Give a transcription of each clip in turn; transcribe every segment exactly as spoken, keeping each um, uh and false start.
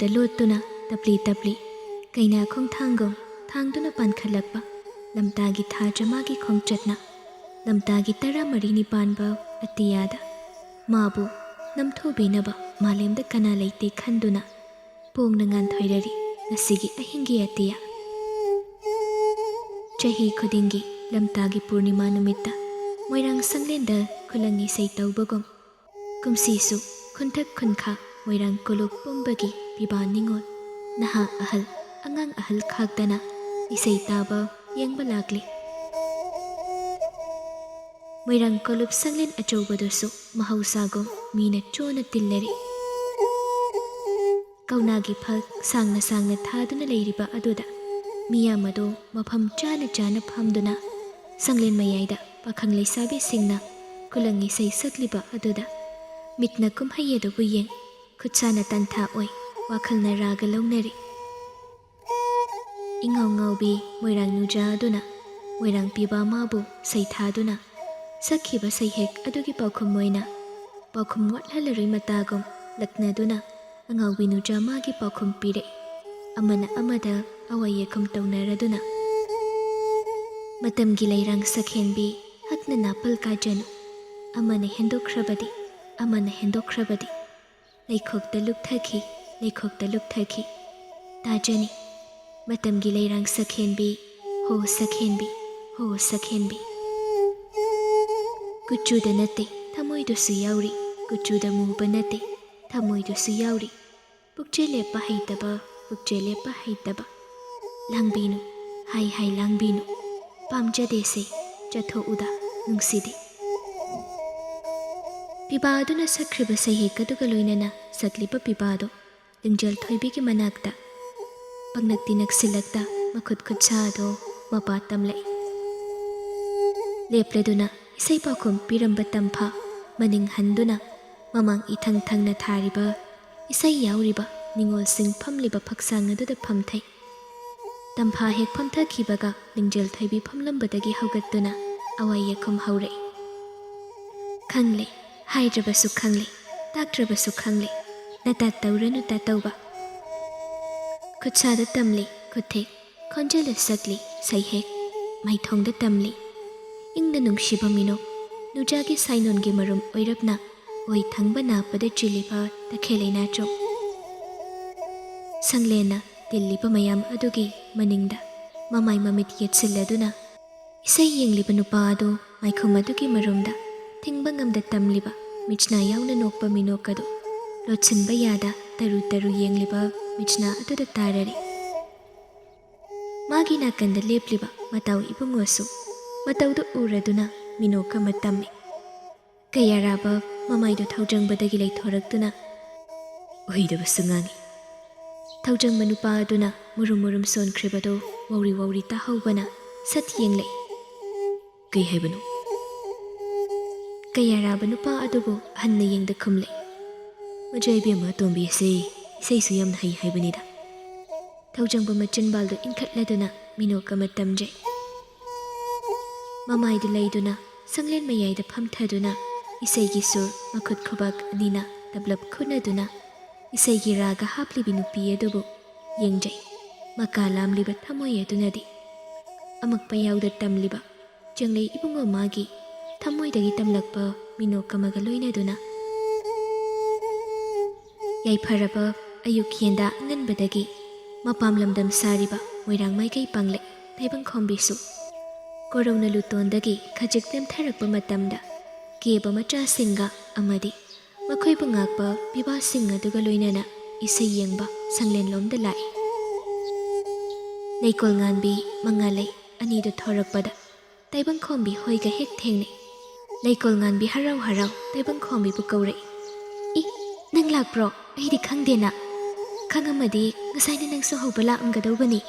ꯂꯣꯠꯇꯨꯅ ꯇꯞꯂꯤ ꯇꯞꯂꯤ ꯀꯩꯅꯥ ꯈꯣꯡꯊꯥꯡꯒꯨꯝ ꯊꯥꯡꯗꯨꯅ ꯄꯥꯟꯈꯠꯂꯛꯄ ꯂꯝꯇꯥꯒꯤ ꯊꯥ ꯆꯃꯥꯒꯤ ꯈꯣꯡꯆꯠꯅ ꯂꯝꯇꯥꯒꯤ ꯇꯔꯥꯃꯔꯤꯅꯤ ꯄꯥꯟꯕ ꯑꯇꯤꯌꯥꯗ ꯃꯥꯕꯨ ꯅꯝꯊꯨꯕꯤꯅꯕ ꯃꯥꯂꯦꯝꯗ ꯀꯅꯥ ꯂꯩꯇꯦ ꯈꯟꯗꯨꯅ ꯄꯣꯡꯅ ꯉꯥꯟꯊꯣꯏꯔꯔꯤ ꯉꯁꯤꯒꯤ ꯑꯍꯤꯡꯒꯤ ꯑꯇꯤꯌꯥ꯫ ꯆꯍꯤ ꯈꯨꯗꯤꯡꯒꯤ ꯂꯝꯇꯥꯒꯤ ꯄꯨꯔꯅꯤꯃꯥ ꯅꯨꯃꯤꯠꯇ ꯃꯣꯏꯔꯥꯡ ꯁꯪꯂꯦꯟꯗ ꯈꯨꯂꯪ ꯏꯁꯩ ꯇꯧꯕꯒꯨꯝ, ꯀꯨꯝꯁꯤꯁꯨ ꯈꯨꯟꯊꯛ ꯈꯨꯟꯈꯥ ꯃꯣꯏꯔꯥꯡ ꯀꯣꯂꯨꯞ ꯄꯨꯝꯕꯒꯤ ꯄꯤꯕꯥ ꯅꯤꯉꯣꯜ, ꯅꯍꯥ ꯑꯍꯜ, ꯑꯉꯥꯡ ꯑꯍꯜ ꯈꯥꯛꯇꯅ ꯏꯁꯩ ꯇꯥꯕ ꯌꯦꯡꯕ ꯂꯥꯛꯂꯤ꯫ ꯃꯣꯏꯔꯥꯡ ꯀꯣꯂꯨꯞ ꯁꯪꯂꯦꯟ ꯑꯆꯧꯕꯗꯨꯁꯨ ꯃꯍꯧꯁꯥꯒꯨꯝ ꯃꯤꯅ ꯆꯣꯅ ꯇꯤꯜꯂꯔꯤ꯫ ꯀꯧꯅꯥꯒꯤ ꯐꯛ ꯁꯥꯡꯅ ꯁꯥꯡꯅ ꯊꯥꯗꯨꯅ ꯂꯩꯔꯤꯕ ꯑꯗꯨꯗ ꯃꯤꯌꯥꯝ ꯑꯗꯨ ꯃꯐꯝ ꯆꯥꯅ ꯆꯥꯅ ꯐꯝꯗꯨꯅ ꯁꯪꯂꯦꯟ ꯃꯌꯥꯏꯗ ꯄꯥꯈꯪ ꯂꯩꯁꯥꯕꯤꯁꯤꯡꯅ ꯈꯨꯂꯪ ꯏꯁꯩ ꯁꯛꯂꯤꯕ ꯑꯗꯨꯗ ꯃꯤꯠꯅ ꯀꯨꯝꯍꯩ ꯑꯗꯨꯕꯨ ꯌꯦꯡ, ꯈꯨꯠꯁꯥꯅ ꯇꯟꯊꯥ ꯑꯣꯏ, ꯋꯥꯈꯜꯅ ꯔꯥꯒ ꯂꯧꯅꯔꯤ꯫ ꯏꯉꯥꯎ ꯉꯥꯎꯕꯤ ꯃꯣꯏꯔꯥꯡ ꯅꯨꯖꯥ ꯑꯗꯨꯅ ꯃꯣꯏꯔꯥꯡ ꯄꯤꯕ ꯃꯥꯕꯨ ꯁꯩꯊꯥꯗꯨꯅ ꯁꯛꯈꯤꯕ ꯁꯩꯍꯦꯛ ꯑꯗꯨꯒꯤ ꯄꯥꯎꯈꯨꯝ ꯑꯣꯏꯅ ꯄꯥꯎꯈꯨꯝ ꯋꯥꯠꯍꯜꯂꯔꯣꯏ ꯃꯇꯥꯒꯨꯝ ꯂꯛꯅꯗꯨꯅ ꯑꯉꯥꯎꯕꯤ ꯅꯨꯖꯥ ꯃꯥꯒꯤ ꯄꯥꯎꯈꯨꯝ ꯄꯤꯔꯦ꯫ ꯑꯃꯅ ꯑꯃꯗ ꯑꯋꯥ ꯌꯦꯈꯨꯝ ꯇꯧꯅꯔꯗꯨꯅ, "ꯃꯇꯝꯒꯤ ꯂꯩꯔꯥꯡ ꯁꯛꯍꯦꯟꯕꯤ ꯍꯛꯅ ꯅꯥꯄꯜ ꯀꯥꯖꯅꯨ꯫ ꯑꯃꯅ ꯍꯦꯟꯗꯣꯛꯈ꯭ꯔꯕꯗꯤ, ꯑꯃꯅ ꯍꯦꯟꯗꯣꯛꯈ꯭ꯔꯕꯗꯤ꯫ ꯂꯩꯈꯣꯛꯇ ꯂꯨꯞꯊꯈꯤ, ꯂꯩꯈꯣꯛꯇ ꯂꯨꯞꯊꯈꯤ꯫ ꯇꯥꯖꯅꯤ꯫ ꯃꯇꯝꯒꯤ ꯂꯩꯔꯥꯡ ꯁꯛꯍꯦꯟꯕꯤ, ꯍꯣ ꯁꯛꯍꯦꯟꯕꯤ, ꯍꯣ ꯁꯛꯍꯦꯟꯕꯤ꯫ ꯀꯨꯆꯨꯗ ꯅꯠꯇꯦ, ꯊꯃꯣꯏꯗꯁꯨ ꯌꯥꯎꯔꯤ꯫ ꯀꯨꯆꯨꯗ ꯃꯨꯕ ꯅꯠꯇꯦ, ꯊꯃꯣꯏꯗꯁꯨ ꯌꯥꯎꯔꯤ꯫ ꯄꯨꯛꯆꯦꯜ ꯂꯦꯞꯄ ꯍꯩꯇꯕ, ꯄꯨꯛꯆꯦꯜ ꯂꯦꯞꯄ ꯍꯩꯇꯕ꯫ ꯂꯥꯡꯕꯤꯅꯨ, ꯍꯥꯏ ꯍꯥꯏ ꯂꯥꯡꯕꯤꯅꯨ꯫ ꯄꯥꯝꯖꯗꯦꯁꯦ, ꯆꯠꯊꯣꯛꯎꯗ, ꯅꯨꯡꯁꯤꯗꯦ꯫" ꯄꯤꯕꯥ ꯑꯗꯨꯅ ꯁꯛꯈ꯭ꯔꯤꯕ ꯁꯩꯍꯦꯛ ꯑꯗꯨꯒ ꯂꯣꯏꯅꯅ ꯁꯛꯂꯤꯕ ꯄꯤꯕꯥꯗꯣ ꯂꯤꯡꯖꯦꯜ ꯊꯣꯏꯕꯤꯒꯤ ꯃꯅꯥꯛꯇ ꯄꯪꯅꯛꯇꯤ ꯅꯛꯁꯤꯜꯂꯛꯇ ꯃꯈꯨꯠ ꯈꯨꯠꯁꯥ ꯑꯗꯣ ꯃꯄꯥ ꯇꯝꯂꯛꯏ꯫ ꯂꯦꯞꯂꯗꯨꯅ ꯏꯁꯩ ꯄꯥꯎꯈꯨꯝ ꯄꯤꯔꯝꯕ ꯇꯝꯐꯥ ꯃꯅꯤꯡ ꯍꯟꯗꯨꯅ ꯃꯃꯥꯡ ꯏꯊꯪ ꯊꯪꯅ ꯊꯥꯔꯤꯕ ꯏꯁꯩ ꯌꯥꯎꯔꯤꯕ ꯅꯤꯉꯣꯜꯁꯤꯡ ꯐꯝꯂꯤꯕ ꯐꯛꯁꯥꯡ ꯑꯗꯨꯗ ꯐꯝꯊꯩ꯫ ꯇꯝꯐꯥ ꯍꯦꯛ ꯐꯝꯊꯈꯤꯕꯒ ꯂꯤꯡꯖꯦꯜ ꯊꯣꯏꯕꯤ ꯐꯝꯂꯝꯕꯗꯒꯤ ꯍꯧꯒꯠꯇꯨꯅ ꯑꯋꯥ ꯌꯦꯈꯨꯝ ꯍꯧꯔꯛꯏ꯫ "ꯈꯪꯂꯦ, ꯍꯥꯏꯗ꯭ꯔꯕꯁꯨ ꯈꯪꯂꯦ, ꯇꯥꯛꯇ꯭ꯔꯕꯁꯨ ꯈꯪꯂꯦ, ꯅꯇꯥ ꯇꯧꯔꯅꯨ ꯇꯥꯇꯧꯕ꯫ ꯈꯨꯠꯁꯥꯗ ꯇꯝꯂꯤ ꯈꯨꯠꯊꯦꯛ, ꯈꯣꯟꯖꯦꯜꯗ ꯁꯛꯂꯤ ꯁꯩꯍꯦꯛ, ꯃꯥꯏꯊꯣꯡꯗ ꯇꯝꯂꯤ ꯏꯪꯅ ꯅꯨꯡꯁꯤꯕ ꯃꯤꯅꯣꯛ, ꯅꯨꯡꯖꯥꯒꯤ ꯁꯥꯏꯅꯣꯟꯒꯤ ꯃꯔꯨꯝ ꯑꯣꯏꯔꯞꯅ ꯑꯣꯏ ꯊꯪꯕ ꯅꯥꯞꯄꯗ ꯆꯤꯜꯂꯤꯕ ꯇꯈꯦꯜ ꯂꯩꯅꯥꯆꯣꯝ꯫ ꯁꯪꯂꯦꯟꯅ ꯇꯤꯜꯂꯤꯕ ꯃꯌꯥꯝ ꯑꯗꯨꯒꯤ ꯃꯅꯤꯡꯗ ꯃꯃꯥꯏ ꯃꯃꯤꯠ ꯌꯦꯠꯁꯤꯜꯂꯗꯨꯅ ꯏꯁꯩ ꯌꯦꯡꯂꯤꯕ ꯅꯨꯄꯥ ꯑꯗꯨ ꯃꯥꯏꯈꯨꯝ ꯑꯗꯨꯒꯤ ꯃꯔꯨꯝꯗ ꯊꯤꯡꯕ ꯉꯝꯗ ꯇꯝꯂꯤꯕ ꯃꯤꯠꯁꯅꯥ ꯌꯥꯎꯅ ꯅꯣꯛꯄ ꯃꯤꯅꯣꯛ ꯑꯗꯨ ꯂꯣꯠꯁꯤꯟꯕ ꯌꯥꯗ ꯇꯔꯨ ꯇꯔꯨ ꯌꯦꯡꯂꯤꯕ ꯃꯤꯠꯁꯅꯥ ꯑꯗꯨꯗ ꯇꯥꯔꯔꯦ꯫ ꯃꯥꯒꯤ ꯅꯥꯀꯟꯗ ꯂꯦꯞꯂꯤꯕ ꯃꯇꯥꯎ ꯏꯕꯨꯡꯉꯣꯁꯨ ꯃꯇꯧꯗꯨ ꯎꯔꯗꯨꯅ ꯃꯤꯅꯣꯛ ꯑꯃ ꯇꯝꯃꯤ꯫ ꯀꯌꯥꯔꯥꯕ ꯃꯃꯥꯏꯗꯨ ꯊꯧꯖꯪꯕꯗꯒꯤ ꯂꯩꯊꯣꯔꯛꯇꯨꯅ ꯑꯣꯏꯗꯕꯁꯨ ꯉꯥꯡꯏ꯫ ꯊꯧꯖꯪꯕ ꯅꯨꯄꯥ ꯑꯗꯨꯅ ꯃꯨꯔꯨꯝ ꯃꯨꯔꯨꯝ ꯁꯣꯟꯈ꯭ꯔꯤꯕꯗꯨ ꯋꯥꯎꯔꯤ ꯋꯥꯎꯔꯤ ꯇꯥꯍꯧꯕꯅ ꯁꯠ ꯌꯦꯡꯂꯛꯏ꯫ "ꯀꯩ ꯍꯥꯏꯕꯅꯣ?" ꯀꯌꯥꯔꯥꯕ ꯅꯨꯄꯥ ꯑꯗꯨꯕꯨ ꯍꯟꯅ ꯌꯦꯡꯗ ꯈꯨꯝꯂꯦ꯫ "ꯃꯆꯥ ꯏꯕꯦꯝꯃ ꯑꯇꯣꯝꯕꯤ ꯑꯁꯤ ꯏꯁꯩꯁꯨ ꯌꯥꯝꯅ ꯍꯩ ꯍꯥꯏꯕꯅꯤꯗ"꯫ ꯊꯧꯖꯪꯕ ꯃꯆꯤꯟꯕꯥꯜꯗꯨ ꯏꯟꯈꯠꯂꯗꯨꯅ ꯃꯤꯅꯣꯛ ꯑꯃ ꯇꯝꯖꯩ꯫ ꯃꯃꯥꯏꯗꯨ ꯂꯩꯗꯨꯅ ꯁꯪꯂꯦꯟ ꯃꯌꯥꯏꯗ ꯐꯝꯊꯗꯨꯅ ꯏꯁꯩꯒꯤ ꯁꯨꯔ ꯃꯈꯨꯠ ꯈꯨꯕꯥꯛ ꯑꯅꯤꯅ ꯇꯞꯂꯞ ꯈꯨꯅꯗꯨꯅ ꯏꯁꯩꯒꯤ ꯔꯥꯒ ꯍꯥꯞꯂꯤꯕꯤ ꯅꯨꯄꯤ ꯑꯗꯨꯕꯨ ꯌꯦꯡꯖꯩ꯫ ꯃꯀꯥ ꯂꯥꯝꯂꯤꯕ ꯊꯃꯣꯏ ꯑꯗꯨꯅꯗꯤ ꯑꯃꯛꯄ ꯌꯥꯎꯗ ꯇꯝꯂꯤꯕ ꯆꯦꯡꯂꯩ ꯏꯕꯨꯡꯉꯣ ꯃꯥꯒꯤ ꯊꯃꯣꯏꯗꯒꯤ ꯇꯝꯂꯛꯄ ꯃꯤꯅꯣꯛ ꯑꯃꯒ ꯂꯣꯏꯅꯗꯨꯅ꯫ ꯌꯥꯏꯐꯔꯕ ꯑꯌꯨꯛ ꯌꯦꯟꯗꯥ ꯑꯉꯟꯕꯗꯒꯤ ꯃꯄꯥꯝ ꯂꯝꯗꯝ ꯁꯥꯔꯤꯕ ꯃꯣꯏꯔꯥꯡ ꯃꯥꯏꯀꯩ ꯄꯥꯡꯂꯩ ꯇꯥꯏꯕꯪꯈꯣꯝꯕꯤꯁꯨ ꯀꯣꯔꯧꯅ ꯂꯨꯇꯣꯟꯗꯒꯤ ꯈꯖꯤꯛ ꯅꯦꯝꯊꯔꯛꯄ ꯃꯇꯝꯗ ꯀꯦꯕ ꯃꯆꯥꯁꯤꯡꯒ ꯑꯃꯗꯤ ꯃꯈꯣꯏꯕꯨ ꯉꯥꯛꯄ ꯄꯤꯕꯥꯁꯤꯡ ꯑꯗꯨꯒ ꯂꯣꯏꯅꯅ ꯏꯁꯩ ꯌꯦꯡꯕ ꯁꯪꯂꯦꯟꯂꯣꯝꯗ ꯂꯥꯛꯏ꯫ ꯂꯩꯀꯣꯜ ꯉꯥꯟꯕꯤ ꯃꯉꯥꯂꯩ ꯑꯅꯤꯗꯨ ꯊꯣꯔꯛꯄꯗ ꯇꯥꯏꯕꯪꯈꯣꯝꯕꯤ ꯍꯣꯏꯒ ꯍꯦꯛ ꯊꯦꯡꯅꯩ꯫ ꯂꯩꯀꯣꯜ ꯉꯥꯟꯕꯤ ꯍꯔꯥꯎ ꯍꯔꯥꯎ ꯇꯥꯏꯕꯪꯈꯣꯝꯕꯤꯕꯨ ꯀꯧꯔꯛꯏ꯫ "ꯏ, ꯅꯪ ꯂꯥꯛꯄ꯭ꯔꯣ? ꯑꯩꯗꯤ ꯈꯪꯗꯦꯅ꯫ ꯈꯪꯉꯝꯃꯗꯤ ꯉꯁꯥꯏꯅ ꯅꯪꯁꯨ ꯍꯧꯕ ꯂꯥꯛꯑꯝꯒꯗꯧꯕꯅꯤ"꯫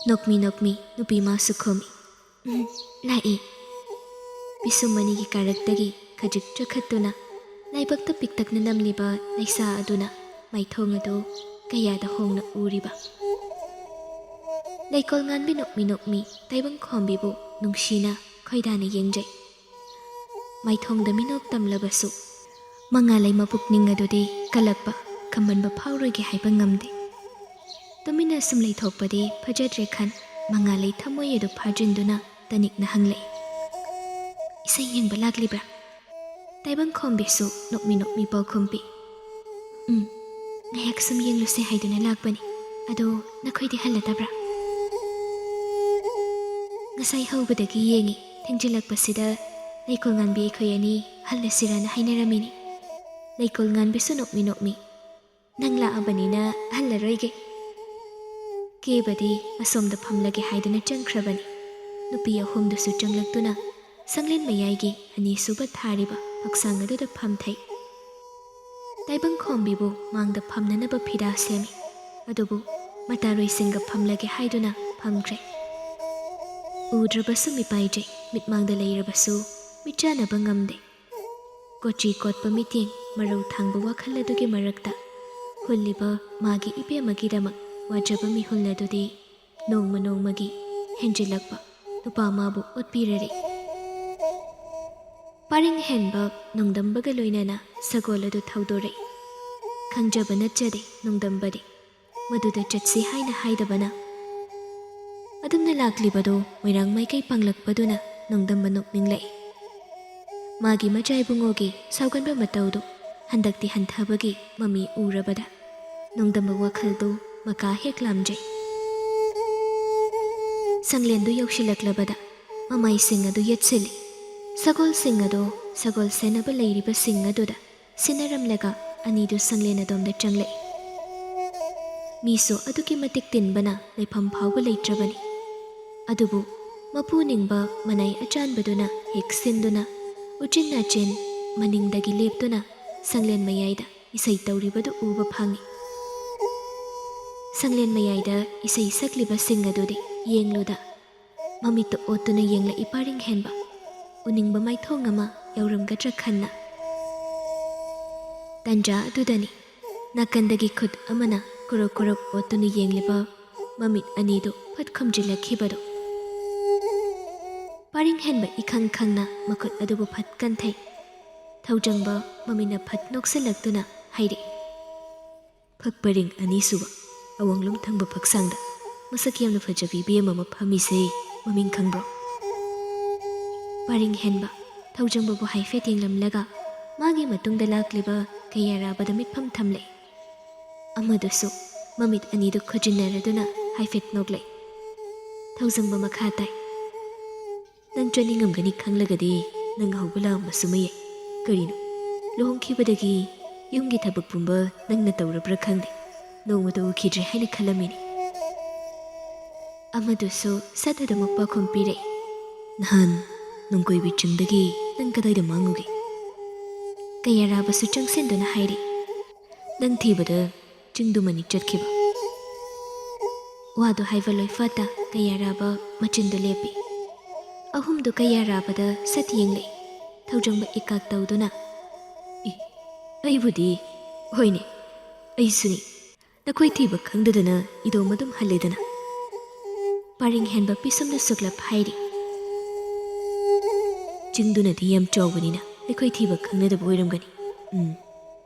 ꯅꯣꯛꯃꯤ ꯅꯣꯛꯃꯤ ꯅꯨꯄꯤ ꯃꯥꯁꯨ ꯈꯨꯝꯃꯤ꯫ "ꯎꯝ, ꯂꯥꯛꯏ"꯫ ꯄꯤꯁꯨꯝ ꯑꯅꯤꯒꯤ ꯀꯥꯔꯛꯇꯒꯤ ꯈꯖꯤꯛ ꯆꯣꯠꯈꯠꯇꯨꯅ ꯂꯥꯏꯕꯛꯇ ꯄꯤꯛꯇꯛꯅ ꯅꯝꯂꯤꯕ ꯂꯩꯁꯥ ꯑꯗꯨꯅ ꯃꯥꯏꯊꯣꯡ ꯑꯗꯨ ꯀꯌꯥꯗ ꯍꯣꯡꯅ ꯎꯔꯤꯕ꯫ ꯂꯩꯀꯣꯜ ꯉꯥꯟꯕꯤ ꯅꯣꯛꯃꯤ ꯅꯣꯛꯃꯤ ꯇꯥꯏꯕꯪ ꯈꯣꯝꯕꯤꯕꯨ ꯅꯨꯡꯁꯤꯅ ꯈꯣꯏꯗꯥꯅ ꯌꯦꯡꯖꯩ꯫ ꯃꯥꯏꯊꯣꯡꯗ ꯃꯤꯅꯣꯛ ꯇꯝꯂꯕꯁꯨ ꯃꯉꯥꯂꯩ ꯃꯄꯨꯛꯅꯤꯡ ꯑꯗꯨꯗꯤ ꯀꯜꯂꯛꯄ ꯑꯃꯟꯕ ꯐꯥꯎꯔꯣꯏꯒꯦ ꯍꯥꯏꯕ ꯉꯝꯗꯦ꯫ ꯇꯨꯃꯤꯟꯅ ꯁꯨꯝ ꯂꯩꯊꯣꯛꯄꯗꯤ ꯐꯖꯗ꯭ꯔꯦ ꯈꯟ, ꯃꯉꯥꯜꯂꯩ ꯊꯃꯣꯏ ꯑꯗꯨ ꯐꯥꯖꯤꯟꯗꯨꯅ ꯇꯅꯤꯛꯅ ꯍꯪꯂꯛꯏ, "ꯏꯁꯩ ꯌꯦꯡꯕ ꯂꯥꯛꯂꯤꯕ꯭ꯔꯥ?" ꯇꯥꯏꯕꯪꯈꯣꯝꯕꯤꯁꯨ ꯅꯣꯛꯃꯤ ꯅꯣꯛꯃꯤ ꯄꯥꯎꯈꯨꯝ ꯄꯤ, "ꯎꯝ, ꯉꯥꯏꯍꯥꯛ ꯁꯨꯝ ꯌꯦꯡꯂꯨꯁꯦ ꯍꯥꯏꯗꯨꯅ ꯂꯥꯛꯄꯅꯤ꯫ ꯑꯗꯣ ꯅꯈꯣꯏꯗꯤ ꯍꯜꯂꯗꯕ꯭ꯔꯥ?" "ꯉꯁꯥꯏ ꯍꯧꯕꯗꯒꯤ ꯌꯦꯡꯉꯤ, ꯊꯦꯡꯖꯤꯜꯂꯛꯄꯁꯤꯗ ꯂꯩꯀꯣꯜ ꯉꯥꯟꯕꯤ ꯑꯩꯈꯣꯏ ꯑꯅꯤ ꯍꯜꯂꯁꯤꯔꯅ ꯍꯥꯏꯅꯔꯝꯃꯤꯅꯤ꯫" ꯂꯩꯀꯣꯜ ꯉꯥꯟꯕꯤꯁꯨ ꯅꯣꯛꯃꯤ ꯅꯣꯛꯃꯤ, "ꯅꯪ ꯂꯥꯛꯑꯕꯅꯤꯅ ꯍꯜꯂꯔꯣꯏꯒꯦ꯫" ꯀꯦꯕꯗꯤ ꯑꯁꯣꯝꯗ ꯐꯝꯂꯒꯦ ꯍꯥꯏꯗꯨꯅ ꯆꯪꯈ꯭ꯔꯕꯅꯤ꯫ ꯅꯨꯄꯤ ꯑꯍꯨꯝꯗꯨꯁꯨ ꯆꯪꯂꯛꯇꯨꯅ ꯁꯪꯂꯦꯟ ꯃꯌꯥꯏꯒꯤ ꯑꯅꯤꯁꯨꯕ ꯊꯥꯔꯤꯕ ꯐꯛꯁꯥꯡ ꯑꯗꯨꯗ ꯐꯝꯊꯩ꯫ ꯇꯥꯏꯕꯪꯈꯣꯝꯕꯤꯕꯨ ꯃꯥꯡꯗ ꯐꯝꯅꯅꯕ ꯐꯤꯔꯥ ꯁꯦꯝꯃꯤ꯫ ꯑꯗꯨꯕꯨ ꯃꯇꯥꯔꯣꯏꯁꯤꯡꯒ ꯐꯝꯂꯒꯦ ꯍꯥꯏꯗꯨꯅ ꯐꯝꯈ꯭ꯔꯦ꯫ ꯎꯗ꯭ꯔꯕꯁꯨ ꯃꯤꯄꯥꯏꯖꯩ, ꯃꯤꯠꯃꯥꯡꯗ ꯂꯩꯔꯕꯁꯨ ꯃꯤꯠꯆꯥꯟꯅꯕ ꯉꯝꯗꯦ꯫ ꯀꯣꯆꯤ ꯀꯣꯠꯄ ꯃꯤꯠꯌꯦꯡ, ꯃꯔꯧ ꯊꯥꯡꯕ ꯋꯥꯈꯜ ꯑꯗꯨꯒꯤ ꯃꯔꯛꯇ ꯍꯨꯜꯂꯤꯕ ꯃꯥꯒꯤ ꯏꯕꯦꯝꯃꯒꯤꯗꯃꯛ ꯋꯥꯖꯕ ꯃꯤꯍꯨꯜ ꯑꯗꯨꯗꯤ ꯅꯣꯡꯃ ꯅꯣꯡꯃꯒꯤ ꯍꯦꯟꯖꯤꯜꯂꯛꯄ ꯅꯨꯄꯥ ꯃꯥꯕꯨ ꯑꯣꯠꯄꯤꯔꯔꯦ꯫ ꯄꯔꯤꯡ ꯍꯦꯟꯕ ꯅꯣꯡꯗꯝꯕꯒ ꯂꯣꯏꯅꯅ ꯁꯒꯣꯜ ꯑꯗꯨ ꯊꯧꯗꯣꯔꯛꯏ꯫ ꯈꯪꯖꯕ ꯅꯠꯆꯗꯦ ꯅꯣꯡꯗꯝꯕꯗꯤ꯫ ꯃꯗꯨꯗ ꯆꯠꯁꯤ ꯍꯥꯏꯅ ꯍꯥꯏꯗꯕꯅ꯫ ꯑꯗꯨꯝꯅ ꯂꯥꯛꯂꯤꯕꯗꯨ ꯃꯣꯏꯔꯥꯡ ꯃꯥꯏꯀꯩ ꯄꯥꯡꯂꯛꯄꯗꯨꯅ ꯅꯣꯡꯗꯝꯕ ꯅꯣꯛꯅꯤꯡꯂꯛꯏ꯫ ꯃꯥꯒꯤ ꯃꯆꯥꯏꯕꯨꯡꯉꯣꯒꯤ ꯁꯥꯎꯒꯟꯕ ꯃꯇꯧꯗꯨ ꯍꯟꯗꯛꯇꯤ ꯍꯟꯊꯕꯒꯤ ꯃꯃꯤ ꯎꯔꯕꯗ ꯅꯣꯡꯗꯝꯕ ꯋꯥꯈꯜꯗꯨ ꯃꯀꯥ ꯍꯦꯛ ꯂꯥꯝꯖꯩ꯫ ꯁꯪꯂꯦꯟꯗꯨ ꯌꯧꯁꯤꯜꯂꯛꯂꯕꯗ ꯃꯃꯥꯏꯁꯤꯡ ꯑꯗꯨ ꯌꯦꯠꯁꯤꯜꯂꯤ꯫ ꯁꯒꯣꯜꯁꯤꯡ ꯑꯗꯨ ꯁꯒꯣꯜ ꯁꯦꯟꯅꯕ ꯂꯩꯔꯤꯕꯁꯤꯡ ꯑꯗꯨꯗ ꯁꯤꯟꯅꯔꯝꯂꯒ ꯑꯅꯤꯗꯨ ꯁꯪꯂꯦꯟ ꯑꯗꯣꯝꯗ ꯆꯪꯂꯛꯏ꯫ ꯃꯤꯁꯨ ꯑꯗꯨꯛꯀꯤ ꯃꯇꯤꯛ ꯇꯤꯟꯕꯅ ꯂꯩꯐꯝ ꯐꯥꯎꯕ ꯂꯩꯇ꯭ꯔꯕꯅꯤ꯫ ꯑꯗꯨꯕꯨ ꯃꯄꯨ ꯅꯤꯡꯕ ꯃꯅꯥꯏ ꯑꯆꯥꯟꯕꯗꯨꯅ ꯍꯦꯛ ꯁꯤꯟꯗꯨꯅ ꯎꯆꯤꯟ ꯅꯥꯆꯤꯟ ꯃꯅꯤꯡꯗꯒꯤ ꯂꯦꯞꯇꯨꯅ ꯁꯪꯂꯦꯟ ꯃꯌꯥꯏꯗ ꯏꯁꯩ ꯇꯧꯔꯤꯕꯗꯨ ꯎꯕ ꯐꯪꯏ꯫ ꯁꯪꯂꯦꯟ ꯃꯌꯥꯏꯗ ꯏꯁꯩ ꯁꯛꯂꯤꯕꯁꯤꯡ ꯑꯗꯨꯗꯤ ꯌꯦꯡꯂꯨꯗ ꯃꯃꯤꯠꯇ ꯑꯣꯠꯇꯨꯅ ꯌꯦꯡꯂꯛꯏ ꯄꯔꯤꯡ ꯍꯦꯟꯕ꯫ ꯎꯅꯤꯡꯕ ꯃꯥꯏꯊꯣꯡ ꯑꯃ ꯌꯧꯔꯝꯒꯗ꯭ꯔꯥ ꯈꯟꯅ꯫ ꯇꯟꯖꯥ ꯑꯗꯨꯗꯅꯤ ꯅꯥꯀꯟꯗꯒꯤ ꯈꯨꯠ ꯑꯃꯅ ꯀꯨꯔꯞ ꯀꯨꯔꯞ ꯑꯣꯠꯇꯨꯅ ꯌꯦꯡꯂꯤꯕ ꯃꯃꯤꯠ ꯑꯅꯤꯗꯨ ꯐꯠ ꯈꯨꯝꯖꯤꯜꯂꯛꯈꯤꯕꯗꯨ꯫ ꯄꯔꯤꯡ ꯍꯦꯟꯕ ꯏꯈꯪ ꯈꯪꯅ ꯃꯈꯨꯠ ꯑꯗꯨꯕꯨ ꯐꯠ ꯀꯟꯊꯩ꯫ ꯊꯧꯖꯪꯕ ꯃꯃꯤꯠꯅ ꯐꯠ ꯅꯣꯛꯁꯤꯜꯂꯛꯇꯨꯅ ꯍꯥꯏꯔꯛꯏ, ꯄꯔꯤꯡ ꯑꯅꯤꯁꯨꯕ꯫ ꯑꯋꯥꯡꯂꯣꯝ ꯊꯪꯕ ꯐꯛꯁꯥꯡꯗ ꯃꯁꯛ ꯌꯥꯝꯅ ꯐꯖꯕꯤ ꯏꯕꯦꯝ ꯑꯃ ꯐꯝꯃꯤꯁꯦ ꯃꯃꯤꯡ ꯈꯪꯕ꯭ꯔꯣ? ꯄꯔꯤꯡ ꯍꯦꯟꯕ ꯊꯧꯖꯪꯕꯕꯨ ꯍꯥꯏꯐꯦꯠ ꯌꯦꯡꯂꯝꯂꯒ ꯃꯥꯒꯤ ꯃꯇꯨꯡꯗ ꯂꯥꯛꯂꯤꯕ ꯀꯌꯥꯔꯥꯕꯗ ꯃꯤꯠꯐꯝ ꯊꯝꯂꯦ꯫ ꯑꯃꯗꯨꯁꯨ ꯃꯃꯤꯠ ꯑꯅꯤꯗꯨ ꯈꯨꯖꯤꯟꯅꯔꯗꯨꯅ ꯍꯥꯏꯐꯦꯠ ꯅꯣꯛꯂꯦ꯫ ꯊꯧꯖꯪꯕ ꯃꯈꯥ ꯇꯥꯏ꯫ "ꯅꯪ ꯆꯠꯅꯤꯡꯉꯝꯒꯅꯤ ꯈꯪꯂꯒꯗꯤ ꯅꯪ ꯍꯧꯕ ꯂꯥꯛꯑꯝꯕꯁꯨ ꯃꯌꯦꯛ꯫ ꯀꯔꯤꯅꯣ? ꯂꯨꯍꯣꯡꯈꯤꯕꯗꯒꯤ ꯌꯨꯝꯒꯤ ꯊꯕꯛ ꯄꯨꯝꯕ ꯅꯪꯅ ꯇꯧꯔꯕ꯭ꯔꯥ ꯈꯪꯗꯦ꯫ ꯅꯣꯡꯃꯇ ꯎꯈꯤꯗ꯭ꯔꯦ ꯍꯥꯏꯅ ꯈꯜꯂꯝꯃꯤꯅꯤ꯫" ꯑꯃꯗꯨꯁꯨ ꯁꯠ ꯑꯗꯨꯃꯛ ꯄꯥꯎꯈꯨꯝ ꯄꯤꯔꯛꯏ꯫ "ꯅꯍꯥꯟ ꯅꯣꯡꯀꯣꯏꯕꯤ ꯆꯤꯡꯗꯒꯤ ꯅꯪ ꯀꯗꯥꯏꯗ ꯃꯥꯡꯉꯨꯒꯦ?" ꯀꯌꯥꯔꯥꯕꯁꯨ ꯆꯪꯁꯤꯟꯗꯨꯅ ꯍꯥꯏꯔꯤ꯫ "ꯅꯪ ꯊꯤꯕꯗ ꯆꯤꯡꯗꯨꯃꯅꯤ ꯆꯠꯈꯤꯕ꯫" ꯋꯥꯗꯨ ꯍꯥꯏꯕ ꯂꯣꯏꯐꯥꯠꯇ ꯀꯌꯥꯔꯥꯕ ꯃꯆꯤꯟꯗꯨ ꯂꯦꯞꯄꯤ꯫ ꯑꯍꯨꯝꯗꯨ ꯀꯌꯥꯔꯥꯕꯗ ꯁꯠ ꯌꯦꯡꯂꯛꯏ꯫ ꯊꯧꯖꯪꯕ ꯏꯀꯥꯛ ꯇꯧꯗꯨꯅ, "ꯏ, ꯑꯩꯕꯨꯗꯤ, ꯍꯣꯏꯅꯦ, ꯑꯩꯁꯨꯅꯤ꯫ ꯅꯈꯣꯏ ꯊꯤꯕ ꯈꯪꯗꯗꯅ ꯏꯗꯣꯝ ꯑꯗꯨꯝ ꯍꯜꯂꯦꯗꯅ꯫" ꯄꯔꯤꯡ ꯍꯦꯟꯕ ꯄꯤꯁꯨꯝꯗꯨ ꯁꯨꯛꯂꯞ ꯍꯥꯏꯔꯤ꯫ "ꯆꯤꯡꯗꯨꯅꯗꯤ ꯌꯥꯝ ꯆꯥꯎꯕꯅꯤꯅ ꯑꯩꯈꯣꯏ ꯊꯤꯕ ꯈꯪꯅꯗꯕ ꯑꯣꯏꯔꯝꯒꯅꯤ꯫ ꯎꯝ꯫"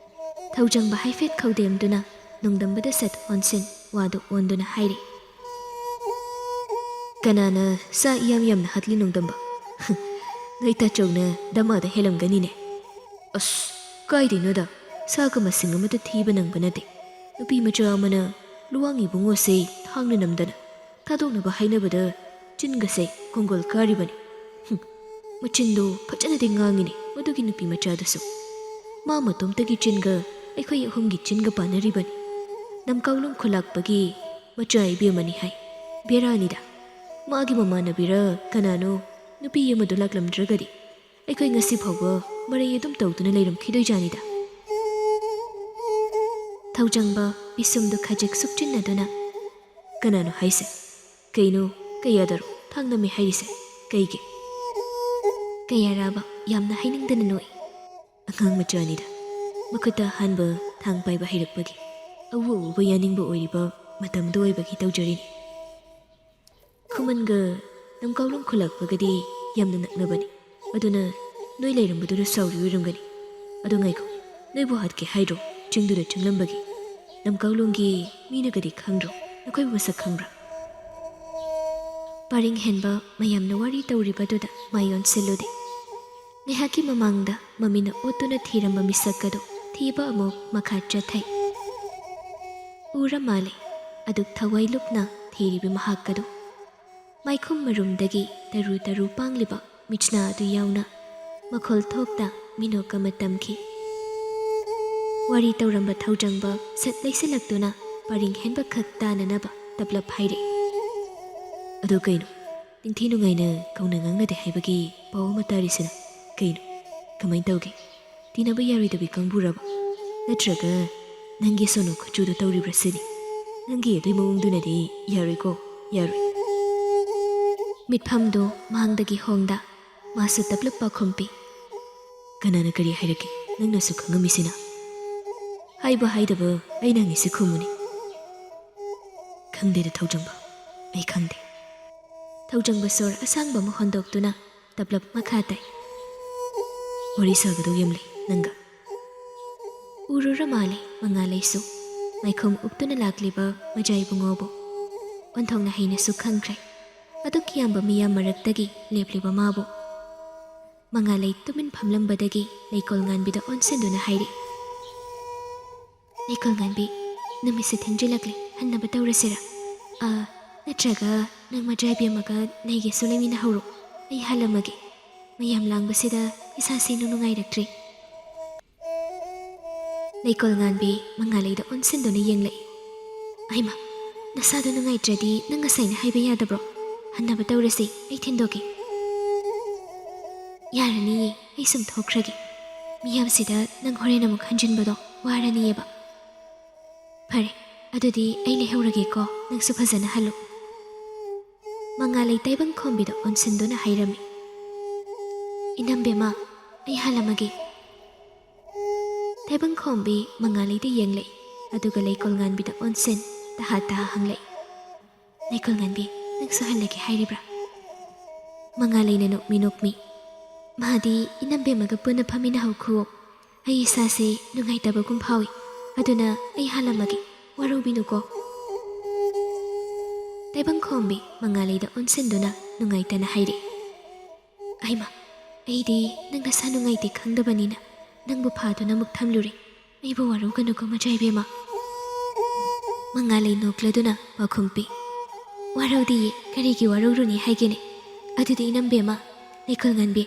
ꯊꯧꯖꯪꯕ ꯍꯥꯏꯐꯦꯠ ꯈꯧꯗꯦꯝꯗꯨꯅ ꯅꯣꯡꯗꯝꯕꯗ ꯁꯠ ꯑꯣꯟꯁꯤꯟ ꯋꯥꯗꯨ ꯑꯣꯟꯗꯨꯅ ꯍꯥꯏꯔꯤ꯫ "ꯀꯅꯥꯅ ꯁꯥ ꯏꯌꯥꯝ ꯌꯥꯝꯅ ꯍꯥꯠꯂꯤ ꯅꯣꯡꯗꯝꯕ?" "ꯅꯣꯏ ꯇꯥꯆꯧꯅ ꯗꯃꯥꯗ ꯍꯦꯜꯂꯝꯒꯅꯤꯅꯦ꯫" "ꯑꯁ, ꯀꯥꯏꯗꯩꯅꯣꯗ, ꯁꯥꯒ ꯃꯁꯤꯡ ꯑꯃꯠꯇ ꯊꯤꯕ ꯅꯪꯕ ꯅꯠꯇꯦ꯫ ꯅꯨꯄꯤ ꯃꯆꯥ ꯑꯃꯅ ꯂꯨꯋꯥꯡ ꯏꯕꯨꯡꯉꯣꯁꯦ ꯊꯥꯡꯅ ꯅꯝꯗꯅ ꯊꯥꯗꯣꯛꯅꯕ ꯍꯥꯏꯅꯕꯗ ꯆꯤꯟꯒꯁꯦ ꯀꯣꯡꯒꯣꯜ ꯀꯥꯔꯤꯕꯅꯤ꯫" ꯍꯨꯝ, ꯃꯆꯤꯟꯗꯣ ꯐꯖꯅꯗꯤ ꯉꯥꯡꯉꯤꯅꯦ ꯃꯗꯨꯒꯤ ꯅꯨꯄꯤ ꯃꯆꯥꯗꯨꯁꯨ꯫ ꯃꯥ ꯃꯇꯣꯝꯇꯒꯤ ꯆꯤꯟꯒ ꯑꯩꯈꯣꯏ ꯑꯍꯨꯝꯒꯤ ꯆꯤꯟꯒ ꯄꯥꯟꯅꯔꯤꯕꯅꯤ꯫ ꯅꯝꯀꯥꯎꯂꯨꯡ ꯈꯨꯂꯥꯛꯄꯒꯤ ꯃꯆꯥ ꯏꯕꯦꯝꯃꯅꯤ ꯍꯥꯏ꯫ ꯕꯦꯔꯥꯅꯤꯗ꯫ ꯃꯥꯒꯤ ꯃꯃꯥꯟꯅꯕꯤꯔ ꯀꯅꯥꯅꯣ ꯅꯨꯄꯤ ꯑꯃꯗꯨ ꯂꯥꯛꯂꯝꯗ꯭ꯔꯒꯗꯤ ꯑꯩꯈꯣꯏ ꯉꯁꯤ ꯐꯥꯎꯕ ꯃꯔꯩ ꯑꯗꯨꯝ ꯇꯧꯗꯨꯅ ꯂꯩꯔꯝꯈꯤꯗꯣꯏꯖꯥꯠꯅꯤꯗ꯫ ꯊꯧꯖꯪꯕ ꯄꯤꯁꯨꯝꯗꯨ ꯈꯖꯤꯛ ꯁꯨꯛꯆꯤꯟꯅꯗꯨꯅ, "ꯀꯅꯥꯅꯣ ꯍꯥꯏꯁꯦ? ꯀꯩꯅꯣ, ꯀꯌꯥꯗꯔꯣ ꯊꯥꯡ ꯅꯝꯃꯦ ꯍꯥꯏꯔꯤꯁꯦ? ꯀꯩꯒꯤ?" ꯀꯌꯥꯔꯥꯕ ꯌꯥꯝꯅ ꯍꯥꯏꯅꯤꯡꯗꯅ ꯅꯣꯛꯏ꯫ "ꯑꯉꯥꯡ ꯃꯆꯥꯅꯤꯗ, ꯃꯈꯨꯠꯇ ꯑꯍꯥꯟꯕ ꯊꯥꯡ ꯄꯥꯏꯕ ꯍꯩꯔꯛꯄꯒꯤ ꯑꯎ ꯑꯎꯕ ꯌꯥꯅꯤꯡꯕ ꯑꯣꯏꯔꯤꯕ ꯃꯇꯝꯗꯨ ꯑꯣꯏꯕꯒꯤ ꯇꯧꯖꯔꯤꯅꯤ꯫ ꯈꯨꯃꯟꯒ ꯅꯝꯀꯥꯎꯂꯨꯡ ꯈꯨꯂꯥꯛꯄꯒꯗꯤ ꯌꯥꯝꯅ ꯅꯛꯅꯕꯅꯤ꯫ ꯑꯗꯨꯅ ꯅꯣꯏ ꯂꯩꯔꯝꯕꯗꯨꯅ ꯁꯥꯎꯔꯤ ꯑꯣꯏꯔꯝꯒꯅꯤ꯫ ꯑꯗꯣ ꯉꯥꯏꯈꯣ, ꯅꯣꯏꯕꯨ ꯍꯥꯠꯀꯦ ꯍꯥꯏꯔꯣ ꯆꯤꯡꯗꯨꯗ ꯆꯪꯂꯝꯕꯒꯤ?" ꯂꯝꯀꯧꯂꯨꯡꯒꯤ ꯃꯤꯅꯒꯗꯤ ꯈꯪꯗ꯭ꯔꯣ? ꯅꯈꯣꯏꯕꯨ ꯃꯁꯛ ꯈꯪꯕ꯭ꯔꯥ? ꯄꯔꯤꯡ ꯍꯦꯟꯕ ꯃꯌꯥꯝꯅ ꯋꯥꯔꯤ ꯇꯧꯔꯤꯕꯗꯨꯗ ꯃꯥꯏ ꯑꯣꯟꯁꯤꯜꯂꯨꯗꯦ꯫ ꯉꯥꯏꯍꯥꯛꯀꯤ ꯃꯃꯥꯡꯗ ꯃꯃꯤꯠꯅ ꯑꯣꯠꯇꯨꯅ ꯊꯤꯔꯝꯕ ꯃꯤꯁꯛ ꯑꯗꯨ ꯊꯤꯕ ꯑꯃꯨꯛ ꯃꯈꯥ ꯆꯠꯊꯩ꯫ ꯎꯔ ꯃꯥꯜꯂꯦ, ꯑꯗꯨꯛ ꯊꯋꯥꯏ ꯂꯨꯞꯅ ꯊꯤꯔꯤꯕ ꯃꯍꯥꯛ ꯑꯗꯨ꯫ ꯃꯥꯏꯈꯨꯝ ꯃꯔꯨꯝꯗꯒꯤ ꯇꯔꯨ ꯇꯔꯨ ꯄꯥꯡꯂꯤꯕ ꯃꯤꯠꯁꯅꯥ ꯑꯗꯨ ꯌꯥꯎꯅ ꯃꯈꯣꯜ ꯊꯣꯛꯇ ꯃꯤꯅꯣꯛ ꯑꯃ ꯇꯝꯈꯤ꯫ ꯋꯥꯔꯤ ꯇꯧꯔꯝꯕ ꯊꯧꯖꯪꯕ ꯁꯠ ꯂꯩꯁꯤꯜꯂꯛꯇꯨꯅ ꯄꯔꯤꯡ ꯍꯦꯟꯕ ꯈꯛ ꯇꯥꯅꯅꯕ ꯇꯞꯂꯞ ꯍꯥꯏꯔꯛꯏ꯫ "ꯑꯗꯨ ꯀꯩꯅꯣ? ꯅꯤꯡꯊꯤ ꯅꯨꯡꯉꯥꯏꯅ ꯀꯧꯅ ꯉꯥꯡꯅꯗꯦ ꯍꯥꯏꯕꯒꯤ ꯄꯥꯎ ꯑꯃ ꯇꯥꯔꯤꯁꯤꯅ ꯀꯩꯅꯣ? ꯀꯃꯥꯏꯅ ꯇꯧꯒꯦ? ꯇꯤꯟꯅꯕ ꯌꯥꯔꯣꯏꯗꯕꯤ ꯀꯥꯡꯕꯨꯔꯕ? ꯅꯠꯇ꯭ꯔꯒ ꯅꯪꯒꯤ ꯁꯣꯅꯣ ꯈꯨꯆꯨꯗꯣ ꯇꯧꯔꯤꯕ꯭ꯔꯥ ꯁꯤꯅꯤ? ꯅꯪꯒꯤ ꯑꯗꯨꯏ ꯃꯑꯣꯡꯗꯨꯅꯗꯤ ꯌꯥꯔꯣꯏꯀꯣ, ꯌꯥꯔꯣꯏ꯫" ꯃꯤꯠꯐꯝꯗꯨ ꯃꯥꯡꯗꯒꯤ ꯍꯣꯡꯗ ꯃꯥꯁꯨ ꯇꯞꯂꯞ ꯄꯥꯎꯈꯨꯝ ꯄꯤ꯫ "ꯀꯅꯥꯅ ꯀꯔꯤ ꯍꯥꯏꯔꯛꯀꯦ? ꯅꯪꯅꯁꯨ ꯈꯪꯉꯝꯃꯤꯁꯤꯅ?" "ꯍꯥꯏꯕ ꯍꯥꯏꯗꯕ ꯑꯩꯅ ꯍꯪꯉꯤꯁꯤ ꯈꯨꯝꯃꯨꯅꯦ꯫" "ꯈꯪꯗꯦꯗ ꯊꯧꯖꯪꯕ, ꯑꯩ ꯈꯪꯗꯦ꯫" ꯊꯧꯖꯪꯕ ꯁꯣꯔ ꯑꯁꯥꯡꯕ ꯑꯃ ꯍꯣꯟꯗꯣꯛꯇꯨꯅ ꯇꯞꯂꯞ ꯃꯈꯥ ꯇꯥꯏ꯫ "ꯋꯥꯔꯤ ꯁꯥꯒꯗꯧ ꯌꯥꯝ ꯂꯩ ꯅꯪꯒ꯫" ꯎꯔꯨꯔ ꯃꯥꯜꯂꯦ ꯃꯉꯥꯂꯩꯁꯨ ꯃꯥꯏꯈꯨꯝ ꯎꯞꯇꯨꯅ ꯂꯥꯛꯂꯤꯕ ꯃꯖꯥ ꯏꯕꯨꯡꯉꯣꯕꯨ꯫ ꯑꯣꯟꯊꯣꯛꯅ ꯍꯩꯅꯁꯨ ꯈꯪꯈ꯭ꯔꯦ꯫ ꯑꯗꯨꯛ ꯌꯥꯝꯕ ꯃꯤꯌꯥꯝ ꯃꯔꯛꯇꯒꯤ ꯂꯦꯞꯂꯤꯕ ꯃꯥꯕꯨ꯫ ꯃꯉꯥꯂꯩ ꯇꯨꯃꯤꯟ ꯐꯝꯂꯝꯕꯗꯒꯤ ꯂꯩꯀꯣꯜ ꯉꯥꯟꯕꯤꯗ ꯑꯣꯟꯁꯤꯟꯗꯨꯅ ꯍꯥꯏꯔꯤ, "ꯂꯩꯀꯣꯜ ꯉꯥꯟꯕꯤ, ꯅꯨꯃꯤꯠꯁꯨ ꯊꯦꯡꯖꯤꯜꯂꯛꯂꯦ, ꯍꯟꯅꯕ ꯇꯧꯔꯁꯤꯔꯥ? ꯑ, ꯅꯠꯇ꯭ꯔꯒ ꯅꯪ ꯃꯖꯥ ꯏꯕꯦꯝꯃꯒ ꯅꯩꯒꯦꯁꯨ ꯂꯩꯃꯤꯟꯅꯍꯧꯔꯣ, ꯑꯩ ꯍꯜꯂꯝꯃꯒꯦ꯫ ꯃꯌꯥꯝ ꯂꯥꯡꯕꯁꯤꯗ ꯏꯁꯥꯁꯦ ꯏꯅꯨꯡ ꯅꯨꯡꯉꯥꯏꯔꯛꯇ꯭ꯔꯦ꯫" ꯂꯩꯀꯣꯜ ꯉꯥꯟꯕꯤ ꯃꯉꯥꯂꯩꯗ ꯑꯣꯟꯁꯤꯟꯗꯨꯅ ꯌꯦꯡꯂꯛꯏ꯫ "ꯑꯩꯃ, ꯅꯁꯥꯗꯣ ꯅꯨꯡꯉꯥꯏꯇ꯭ꯔꯗꯤ ꯅꯪ ꯉꯁꯥꯏꯅ ꯍꯥꯏꯕ ꯌꯥꯗꯕ꯭ꯔꯣ? ꯍꯟꯅꯕ ꯇꯧꯔꯁꯤ, ꯑꯩ ꯊꯤꯟꯗꯣꯛꯀꯦ꯫" "ꯌꯥꯔꯅꯤꯌꯦ, ꯑꯩ ꯁꯨꯝ ꯊꯣꯛꯈ꯭ꯔꯒꯦ꯫ ꯃꯤꯌꯥꯝꯁꯤꯗ ꯅꯪ ꯍꯣꯔꯦꯟ ꯑꯃꯨꯛ ꯍꯟꯖꯤꯟꯕꯗꯣ ꯋꯥꯔꯅꯤꯌꯦꯕ꯫" "ꯐꯔꯦ, ꯑꯗꯨꯗꯤ ꯑꯩ ꯂꯩꯍꯧꯔꯒꯦꯀꯣ, ꯅꯪꯁꯨ ꯐꯖꯅ ꯍꯜꯂꯨ꯫" ꯃꯉꯥꯂꯩ ꯇꯥꯏꯕꯪ ꯈꯣꯝꯕꯤꯗ ꯑꯣꯟꯁꯤꯟꯗꯨꯅ ꯍꯥꯏꯔꯝꯃꯤ꯫ "ꯏꯅꯝꯕꯦꯝꯃ, ꯑꯩ ꯍꯜꯂꯝꯃꯒꯦ꯫" ꯇꯥꯏꯕꯪ ꯈꯣꯝꯕꯤ ꯃꯉꯥꯂꯩꯗ ꯌꯦꯡꯂꯛꯏ, ꯑꯗꯨꯒ ꯂꯩꯀꯣꯜ ꯉꯥꯟꯕꯤꯗ ꯑꯣꯟꯁꯤꯟ ꯇꯍꯥ ꯇꯍꯥ ꯍꯪꯂꯛꯏ, "ꯂꯩꯀꯣꯜ ꯉꯥꯟꯕꯤ, ꯅꯪꯁꯨ ꯍꯜꯂꯒꯦ ꯍꯥꯏꯔꯤꯕ꯭ꯔꯥ?" ꯃꯉꯥꯂꯩꯅ ꯅꯣꯛꯃꯤ ꯅꯣꯛꯃꯤ, "ꯃꯥꯗꯤ ꯏꯅꯝꯕꯦꯝꯃꯒ ꯄꯨꯟꯅ ꯐꯝꯃꯤꯟꯅꯍꯧꯈꯨꯑꯣ꯫ ꯑꯩ ꯏꯁꯥꯁꯦ ꯅꯨꯡꯉꯥꯏꯇꯕꯒꯨꯝ ꯐꯥꯎꯏ꯫" ꯑꯗꯨꯅ ꯑꯩ ꯍꯥꯜꯂꯝꯃꯒꯦ, ꯋꯥꯔꯧꯕꯤꯅꯨꯀꯣ꯫ ꯇꯥꯏꯕꯪꯈꯣꯝꯕꯤ ꯃꯉꯥꯂꯩꯗ ꯑꯣꯟꯁꯤꯟꯗꯨꯅ ꯅꯨꯡꯉꯥꯏꯇꯅ ꯍꯥꯏꯔꯛꯏ꯫ ꯑꯩꯃ, ꯑꯩꯗꯤ ꯅꯪ ꯅꯁꯥ ꯅꯨꯡꯉꯥꯏꯇꯦ ꯈꯪꯗꯕꯅꯤꯅ ꯅꯪꯕꯨ ꯐꯥꯗꯨꯅ ꯑꯃꯨꯛ ꯊꯝꯂꯨꯔꯦ꯫ ꯑꯩꯕꯨ ꯋꯥꯔꯧꯒꯅꯨꯀꯣ ꯃꯆꯥ ꯏꯕꯦꯝꯃ꯫ ꯃꯉꯥꯂꯩ ꯅꯣꯛꯂꯗꯨꯅ ꯄꯥꯎꯈꯨꯝ ꯄꯤ꯫ ꯋꯥꯔꯧꯗꯤꯌꯦ, ꯀꯔꯤꯒꯤ ꯋꯥꯔꯧꯔꯨꯅꯤ ꯍꯥꯏꯒꯦꯅꯦ? ꯑꯗꯨꯗꯤ ꯏꯅꯝꯕꯦꯝꯃ, ꯂꯩꯀꯣꯜ ꯉꯟꯕꯤ,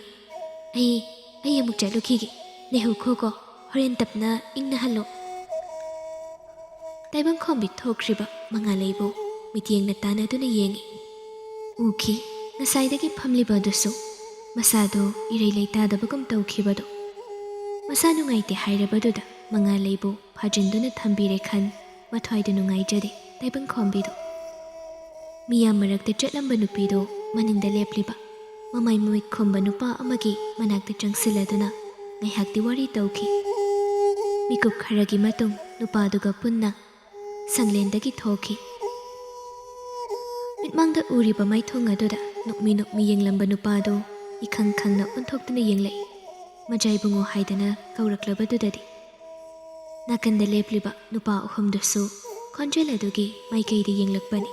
ꯑꯩ, ꯑꯩ ꯑꯃꯨꯛ ꯆꯠꯂꯨꯈꯤꯒꯦ꯫ ꯂꯩꯍꯧꯈꯣꯀꯣ, ꯍꯣꯔꯦꯟ ꯇꯞꯅ ꯏꯪꯅ ꯍꯜꯂꯣ꯫ ꯇꯥꯏꯕꯪꯈꯣꯝꯕꯤ ꯊꯣꯛꯈ꯭ꯔꯤꯕ ꯃꯉꯥꯂꯩꯕꯨ ꯃꯤꯠꯌꯦꯡꯅ ꯇꯥꯟꯅꯗꯨꯅ ꯌꯦꯡꯉꯤ꯫ ꯎꯈꯤ, ꯉꯁꯥꯏꯗꯒꯤ ꯐꯝꯂꯤꯕ ꯑꯗꯨꯁꯨ ꯃꯁꯥꯗꯨ ꯏꯔꯩ ꯂꯩꯇꯥꯗꯕꯒꯨꯝ ꯇꯧꯈꯤꯕꯗꯨ꯫ ꯃꯁꯥ ꯅꯨꯡꯉꯥꯏꯇꯦ ꯍꯥꯏꯔꯕꯗꯨꯗ ꯃꯉꯥꯂꯩꯕꯨ ꯐꯥꯖꯤꯟꯗꯨꯅ ꯊꯝꯕꯤꯔꯦ ꯈꯟ ꯃꯊ꯭ꯋꯥꯏꯗꯨ ꯅꯨꯡꯉꯥꯏꯖꯗꯦ ꯇꯥꯏꯕꯪꯈꯣꯝꯕꯤꯗꯨ꯫ ꯃꯤꯌꯥꯝ ꯃꯔꯛꯇ ꯆꯠꯂꯝꯕ ꯅꯨꯄꯤꯗꯨ ꯃꯅꯤꯡꯗ ꯂꯦꯞꯂꯤꯕ ꯃꯃꯥꯏ ꯃꯃꯤꯠ ꯈꯨꯝꯕ ꯅꯨꯄꯥ ꯑꯃꯒꯤ ꯃꯅꯥꯛꯇ ꯆꯪꯁꯤꯜꯂꯗꯨꯅ ꯉꯥꯏꯍꯥꯛꯇꯤ ꯋꯥꯔꯤ ꯇꯧꯈꯤ꯫ ꯃꯤꯀꯨꯞ ꯈꯔꯒꯤ ꯃꯇꯨꯡ ꯅꯨꯄꯥꯗꯨꯒ ꯄꯨꯟꯅ ꯁꯪꯂꯦꯟꯗꯒꯤ ꯊꯣꯛꯈꯤ꯫ ꯃꯤꯠꯃꯥꯡꯗ ꯎꯔꯤꯕ ꯃꯥꯏꯊꯣꯡ ꯑꯗꯨꯗ ꯅꯣꯛꯃꯤ ꯅꯣꯛꯃꯤ ꯌꯦꯡꯂꯝꯕ ꯅꯨꯄꯥꯗꯨ ꯏꯈꯪ ꯈꯪꯅ ꯑꯣꯟꯊꯣꯛꯇꯨꯅ ꯌꯦꯡꯂꯛꯏ꯫ ꯃꯖꯥ ꯏꯕꯨꯡꯉꯣ ꯍꯥꯏꯗꯅ ꯀꯧꯔꯛꯂꯕꯗꯨꯗꯗꯤ ꯅꯥꯀꯟꯗ ꯂꯦꯞꯂꯤꯕ ꯅꯨꯄꯥ ꯑꯍꯨꯝꯗꯨꯁꯨ ꯈꯣꯟꯖꯦꯜ ꯑꯗꯨꯒꯤ ꯃꯥꯏꯀꯩꯗ ꯌꯦꯡꯂꯛꯄꯅꯤ꯫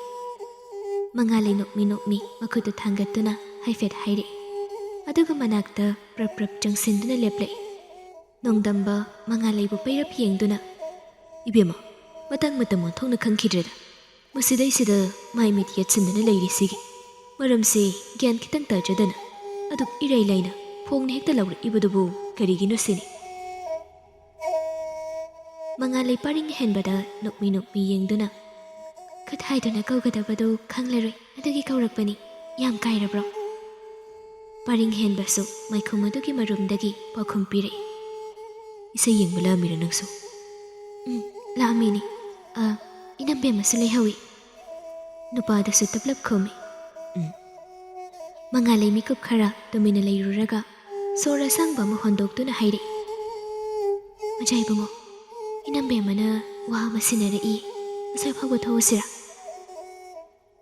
ꯃꯉꯥꯂꯩ ꯅꯣꯛꯃꯤ ꯅꯣꯛꯃꯤ ꯃꯈꯨꯠꯇꯨ ꯊꯥꯡꯒꯠꯇꯨꯅ ꯍꯥꯏꯐꯦꯠ ꯍꯥꯏꯔꯛꯏ꯫ ꯑꯗꯨꯒ ꯃꯅꯥꯛꯇ ꯄ꯭ꯔꯞ ꯄ꯭ꯔꯞ ꯆꯪꯁꯤꯟꯗꯨꯅ ꯂꯦꯞꯂꯛꯏ꯫ ꯅꯣꯡꯗꯝꯕ ꯃꯉꯥꯂꯩꯕꯨ ꯄꯩꯔꯞ ꯌꯦꯡꯗꯨꯅ, "ꯏꯕꯦꯝꯃ, ꯃꯇꯥꯡ ꯃꯇꯝ ꯑꯣꯟꯊꯣꯛꯅ ꯈꯪꯈꯤꯗ꯭ꯔꯦꯗ꯫ ꯃꯁꯤꯗꯩꯁꯤꯗ ꯃꯥꯏ ꯃꯤꯠ ꯌꯦꯠꯁꯤꯟꯗꯨꯅ ꯂꯩꯔꯤꯁꯤꯒꯤ ꯃꯔꯝꯁꯤ ꯒ꯭ꯌꯥꯟ ꯈꯤꯇꯪ ꯇꯥꯖꯗꯅ ꯑꯗꯨꯛ ꯏꯔꯥꯏ ꯂꯥꯏꯅ ꯐꯣꯡꯅ ꯍꯦꯛꯇ ꯂꯥꯎꯔꯛꯏꯕꯗꯨꯕꯨ ꯀꯔꯤꯒꯤꯅꯣ ꯁꯤꯅꯤ?" ꯃꯉꯥꯂꯩ ꯄꯔꯤꯡ ꯍꯦꯟꯕꯗ ꯅꯣꯛꯃꯤ ꯅꯣꯛꯃꯤ ꯌꯦꯡꯗꯨꯅ, "ꯈꯨꯠ ꯍꯥꯏꯗꯨꯅ ꯀꯧꯒꯗꯕꯗꯨ ꯈꯪꯂꯔꯣꯏ, ꯑꯗꯨꯒꯤ ꯀꯧꯔꯛꯄꯅꯤ꯫ ꯌꯥꯝ ꯀꯥꯏꯔꯕ꯭ꯔꯣ?" ꯄꯔꯤꯡ ꯍꯦꯟꯕꯁꯨ ꯃꯥꯏꯈꯨꯝ ꯑꯗꯨꯒꯤ ꯃꯔꯨꯝꯗꯒꯤ ꯄꯥꯎꯈꯨꯝ ꯄꯤꯔꯛꯏ꯫ "ꯏꯁꯩ ꯌꯦꯡꯕ ꯂꯥꯛꯑꯝꯃꯤꯔ ꯅꯪꯁꯨ?" "ꯎꯝ, ꯂꯥꯛꯑꯝꯃꯤꯅꯤ꯫ ꯑ, ꯏꯅꯝꯕꯦꯝꯃꯁꯨ ꯂꯩꯍꯧꯏ꯫" ꯅꯨꯄꯥꯗꯨꯁꯨ ꯇꯞꯂꯞ ꯈꯨꯝꯃꯤ꯫ "ꯎꯝ꯫" ꯃꯉꯥꯂꯩ ꯃꯤꯀꯨꯞ ꯈꯔ ꯇꯨꯃꯤꯟꯅ ꯂꯩꯔꯨꯔꯒ ꯁꯣꯔ ꯑꯁꯥꯡꯕ ꯑꯃ ꯍꯣꯟꯗꯣꯛꯇꯨꯅ ꯍꯥꯏꯔꯛꯏ, "ꯃꯖꯥ ꯏꯕꯨꯡꯉꯣ, ꯏꯅꯝꯕꯦꯝꯃꯅ ꯋꯥ ꯑꯃ ꯁꯤꯟꯅꯔꯛꯏ꯫ ꯑꯁ꯭ꯋꯥꯏ ꯐꯥꯎꯕ ꯊꯣꯛꯎꯁꯤꯔꯥ?"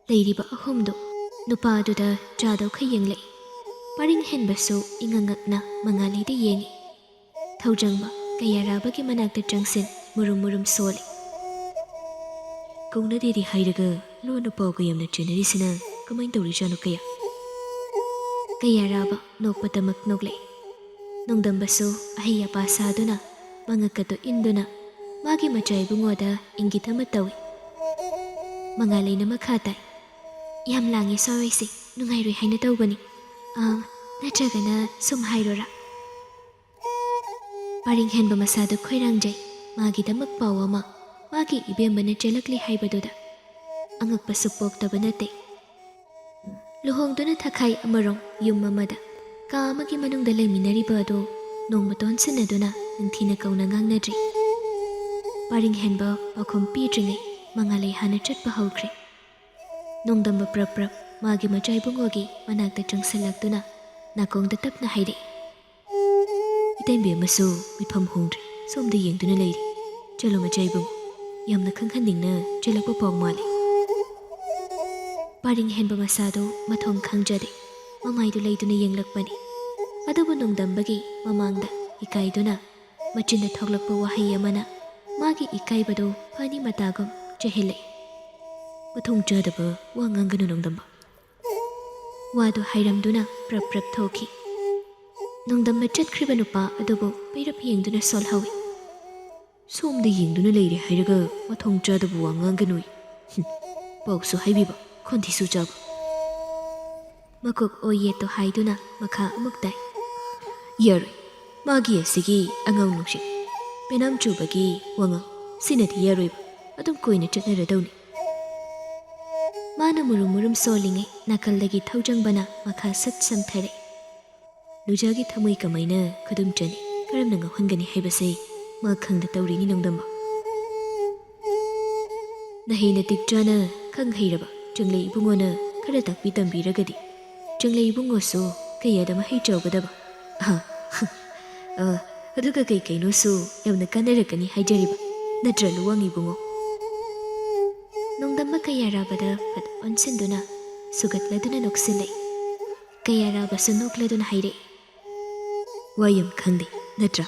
ꯂꯩꯔꯤꯕ ꯑꯍꯨꯝꯗꯨ ꯅꯨꯄꯥ ꯑꯗꯨꯗ ꯆꯥꯗꯧꯈꯩ ꯌꯦꯡꯂꯛꯏ꯫ ꯄꯔꯤꯡ ꯍꯦꯟꯕꯁꯨ ꯏꯉꯛ ꯉꯛꯅ ꯃꯉꯥꯂꯩꯗ ꯌꯦꯡꯏ꯫ ꯊꯧꯖꯪꯕ ꯀꯌꯥꯔꯥꯕꯒꯤ ꯃꯅꯥꯛꯇ ꯆꯪꯁꯤꯟ ꯃꯨꯔꯨꯝ ꯃꯨꯔꯨꯝ ꯁꯣꯜꯂꯤ꯫ ꯀꯧꯅꯗꯦꯗꯤ ꯍꯥꯏꯔꯒ ꯂꯣꯟꯅ ꯄꯥꯎꯒ ꯌꯥꯝꯅ ꯆꯦꯟꯅꯔꯤꯁꯤꯅ ꯀꯃꯥꯏꯅ ꯇꯧꯔꯤꯖꯥꯠꯅꯣ ꯀꯌꯥ? ꯀꯌꯥꯔꯥꯕ ꯅꯣꯛꯄꯗꯃꯛ ꯅꯣꯛꯂꯛꯏ꯫ ꯅꯣꯡꯗꯝꯕꯁꯨ ꯑꯍꯩ ꯑꯄꯥ ꯁꯥꯗꯨꯅ ꯃꯉꯛꯀꯗꯨ ꯏꯟꯗꯨꯅ ꯃꯥꯒꯤ ꯃꯆꯥ ꯏꯕꯨꯡꯉꯣꯗ ꯏꯪꯒꯤꯠ ꯑꯃ ꯇꯧꯏ꯫ ꯃꯉꯥꯂꯩꯅ ꯃꯈꯥ ꯇꯥꯏ, "ꯌꯥꯝ ꯂꯥꯡꯉꯦ ꯁꯣꯏꯔꯣꯏꯁꯦ, ꯅꯨꯡꯉꯥꯏꯔꯣꯏ ꯍꯥꯏꯅ ꯇꯧꯕꯅꯤ꯫ ꯑꯥ, ꯅꯠꯇ꯭ꯔꯒꯅ ꯁꯨꯝ ꯍꯥꯏꯔꯣꯔꯥ?" ꯄꯔꯤꯡ ꯍꯦꯟꯕ ꯃꯁꯥꯗꯨ ꯈꯣꯏꯔꯥꯡꯖꯩ꯫ ꯃꯥꯒꯤꯗꯃꯛ ꯄꯥꯎ ꯑꯃ ꯃꯥꯒꯤ ꯏꯕꯦꯝꯕꯅ ꯆꯦꯜꯂꯛꯂꯤ ꯍꯥꯏꯕꯗꯨꯗ ꯑꯉꯛꯄꯁꯨ ꯄꯣꯛꯇꯕ ꯅꯠꯇꯦ꯫ ꯂꯨꯍꯣꯡꯗꯨꯅ ꯊꯥꯈꯥꯏ ꯑꯃꯔꯣꯝ ꯌꯨꯝ ꯑꯃꯗ ꯀꯥ ꯑꯃꯒꯤ ꯃꯅꯨꯡꯗ ꯂꯩꯃꯤꯟꯅꯔꯤꯕ ꯑꯗꯨ ꯅꯣꯡꯃꯇ ꯑꯣꯟꯁꯤꯟꯅꯗꯨꯅ ꯅꯤꯡꯊꯤꯅ ꯀꯧꯅ ꯉꯥꯡꯅꯗ꯭ꯔꯤ꯫ ꯄꯔꯤꯡ ꯍꯦꯟꯕ ꯄꯥꯎꯈꯨꯝ ꯄꯤꯗ꯭ꯔꯤꯉꯩ ꯃꯉꯥꯂꯩ ꯍꯥꯟꯅ ꯆꯠꯄ ꯍꯧꯈ꯭ꯔꯦ꯫ ꯅꯣꯡꯗꯝꯕ ꯄ꯭ꯔꯞ ꯄ꯭ꯔꯞ ꯃꯥꯒꯤ ꯃꯆꯥ ꯏꯕꯨꯡꯉꯣꯒꯤ ꯃꯅꯥꯛꯇ ꯆꯪꯁꯤꯜꯂꯛꯇꯨꯅ ꯅꯥꯀꯣꯡꯗ ꯇꯞꯅ ꯍꯥꯏꯔꯛꯏ, "ꯏꯇꯩꯃꯕꯤ ꯑꯃꯁꯨ ꯃꯤꯐꯝ ꯍꯣꯡꯗ꯭ꯔꯤ, ꯁꯣꯝꯗ ꯌꯦꯡꯗꯨꯅ ꯂꯩꯔꯤ꯫ ꯆꯠꯂꯣ ꯃꯆꯥ ꯏꯕꯨꯡꯉꯣ, ꯌꯥꯝꯅ ꯈꯪꯍꯟꯅꯤꯡꯅ ꯆꯦꯜꯂꯛꯄ ꯄꯥꯎ ꯃꯥꯜꯂꯤ꯫" ꯄꯔꯤꯡ ꯍꯦꯟꯕ ꯃꯁꯥꯗꯨ ꯃꯊꯣꯡ ꯈꯪꯖꯗꯦ꯫ ꯃꯃꯥꯏꯗꯨ ꯂꯩꯗꯨꯅ ꯌꯦꯡꯂꯛꯄꯅꯤ꯫ ꯑꯗꯨꯕꯨ ꯅꯣꯡꯗꯝꯕꯒꯤ ꯃꯃꯥꯡꯗ ꯏꯀꯥꯏꯗꯨꯅ ꯃꯆꯤꯟꯗ ꯊꯣꯛꯂꯛꯄ ꯋꯥꯍꯩ ꯑꯃꯅ ꯃꯥꯒꯤ ꯏꯀꯥꯏꯕꯗꯨ ꯐꯅꯤ ꯃꯇꯥꯒꯨꯝ ꯆꯦꯜꯍꯜꯂꯛꯏ꯫ "ꯃꯊꯣꯡ ꯆꯥꯗꯕ ꯋꯥ ꯉꯥꯡꯒꯅꯨ ꯅꯣꯡꯗꯝꯕ꯫" ꯋꯥꯗꯨ ꯍꯥꯏꯔꯝꯗꯨꯅ ꯄ꯭ꯔꯞ ꯄ꯭ꯔꯞ ꯊꯣꯛꯈꯤ꯫ ꯅꯣꯡꯗꯝꯕ ꯆꯠꯈ꯭ꯔꯤꯕ ꯅꯨꯄꯥ ꯑꯗꯨꯕꯨ ꯄꯩꯔꯞ ꯌꯦꯡꯗꯨꯅ ꯁꯣꯜꯍꯧꯏ꯫ "ꯁꯣꯝꯗ ꯌꯦꯡꯗꯨꯅ ꯂꯩꯔꯦ ꯍꯥꯏꯔꯒ ꯃꯊꯣꯡ ꯆꯥꯗꯕ ꯋꯥ ꯉꯥꯡꯒꯅꯨꯏ꯫ ꯍꯨꯝ, ꯄꯥꯎꯁꯨ ꯍꯥꯏꯕꯤꯕ, ꯈꯣꯟꯊꯤꯁꯨ ꯆꯥꯕ꯫" ꯃꯀꯣꯛ ꯑꯣꯏ ꯌꯦꯠꯇꯣ ꯍꯥꯏꯗꯨꯅ ꯃꯈꯥ ꯑꯃꯨꯛ ꯇꯥꯏ꯫ "ꯌꯥꯔꯣꯏ, ꯃꯥꯒꯤ ꯑꯁꯤꯒꯤ ꯑꯉꯥꯎ ꯅꯨꯡꯁꯤ, ꯄꯦꯅꯥꯝ ꯆꯨꯕꯒꯤ ꯋꯥꯉꯥꯡ, ꯁꯤꯅꯗꯤ ꯌꯥꯔꯣꯏꯕ, ꯑꯗꯨꯝ ꯀꯣꯏꯅ ꯆꯠꯅꯔꯗꯧꯅꯤ꯫" ꯃꯥꯅ ꯃꯨꯔꯨꯝ ꯃꯨꯔꯨꯝ ꯁꯣꯜꯂꯤꯉꯩ ꯅꯥꯀꯜꯗꯒꯤ ꯊꯧꯖꯪꯕꯅ ꯃꯈꯥ ꯁꯠ ꯁꯝꯊꯔꯦ꯫ ꯂꯨꯖꯥꯒꯤ ꯊꯃꯣꯏ ꯀꯃꯥꯏꯅ ꯈꯨꯗꯨꯝ ꯆꯅꯤ, ꯀꯔꯝꯅ ꯉꯥꯎꯍꯟꯒꯅꯤ ꯍꯥꯏꯕꯁꯦ ꯃꯥ ꯈꯪꯗ ꯇꯧꯔꯤꯅꯤ ꯅꯣꯡꯗꯝꯕ꯫ ꯅꯍꯩ ꯅꯇꯤꯛ ꯆꯥꯅ ꯈꯪ ꯍꯩꯔꯕ ꯆꯪꯂꯩ ꯏꯕꯨꯡꯉꯣꯅ ꯈꯔ ꯇꯥꯛꯄꯤ ꯇꯝꯕꯤꯔꯒꯗꯤ ꯆꯪꯂꯩ ꯏꯕꯨꯡꯉꯣꯁꯨ ꯀꯌꯥꯗ ꯃꯍꯩ ꯆꯥꯎꯒꯗꯕ꯫ ꯑꯍ, ꯑ, ꯑꯗꯨꯒ ꯀꯩ ꯀꯩꯅꯣꯁꯨ ꯌꯥꯝꯅ ꯀꯥꯟꯅꯔꯛꯀꯅꯤ ꯍꯥꯏꯖꯔꯤꯕ ꯅꯠꯇ꯭ꯔ ꯂꯨꯋꯥꯡ ꯏꯕꯨꯡꯉꯣ? ꯅꯣꯡꯗꯝꯕ ꯀꯌꯥꯔꯥꯕꯗ ꯐꯠ ꯑꯣꯟꯁꯤꯟꯗꯨꯅ ꯁꯨꯒꯠꯂꯗꯨꯅ ꯅꯣꯛꯁꯤꯜꯂꯛꯏ꯫ ꯀꯌꯥꯔꯥꯕꯁꯨ ꯅꯣꯛꯂꯗꯨꯅ ꯍꯥꯏꯔꯛꯏ, "ꯋꯥ ꯌꯥꯝ ꯈꯪꯗꯦ ꯅꯠꯇ꯭ꯔꯥ?"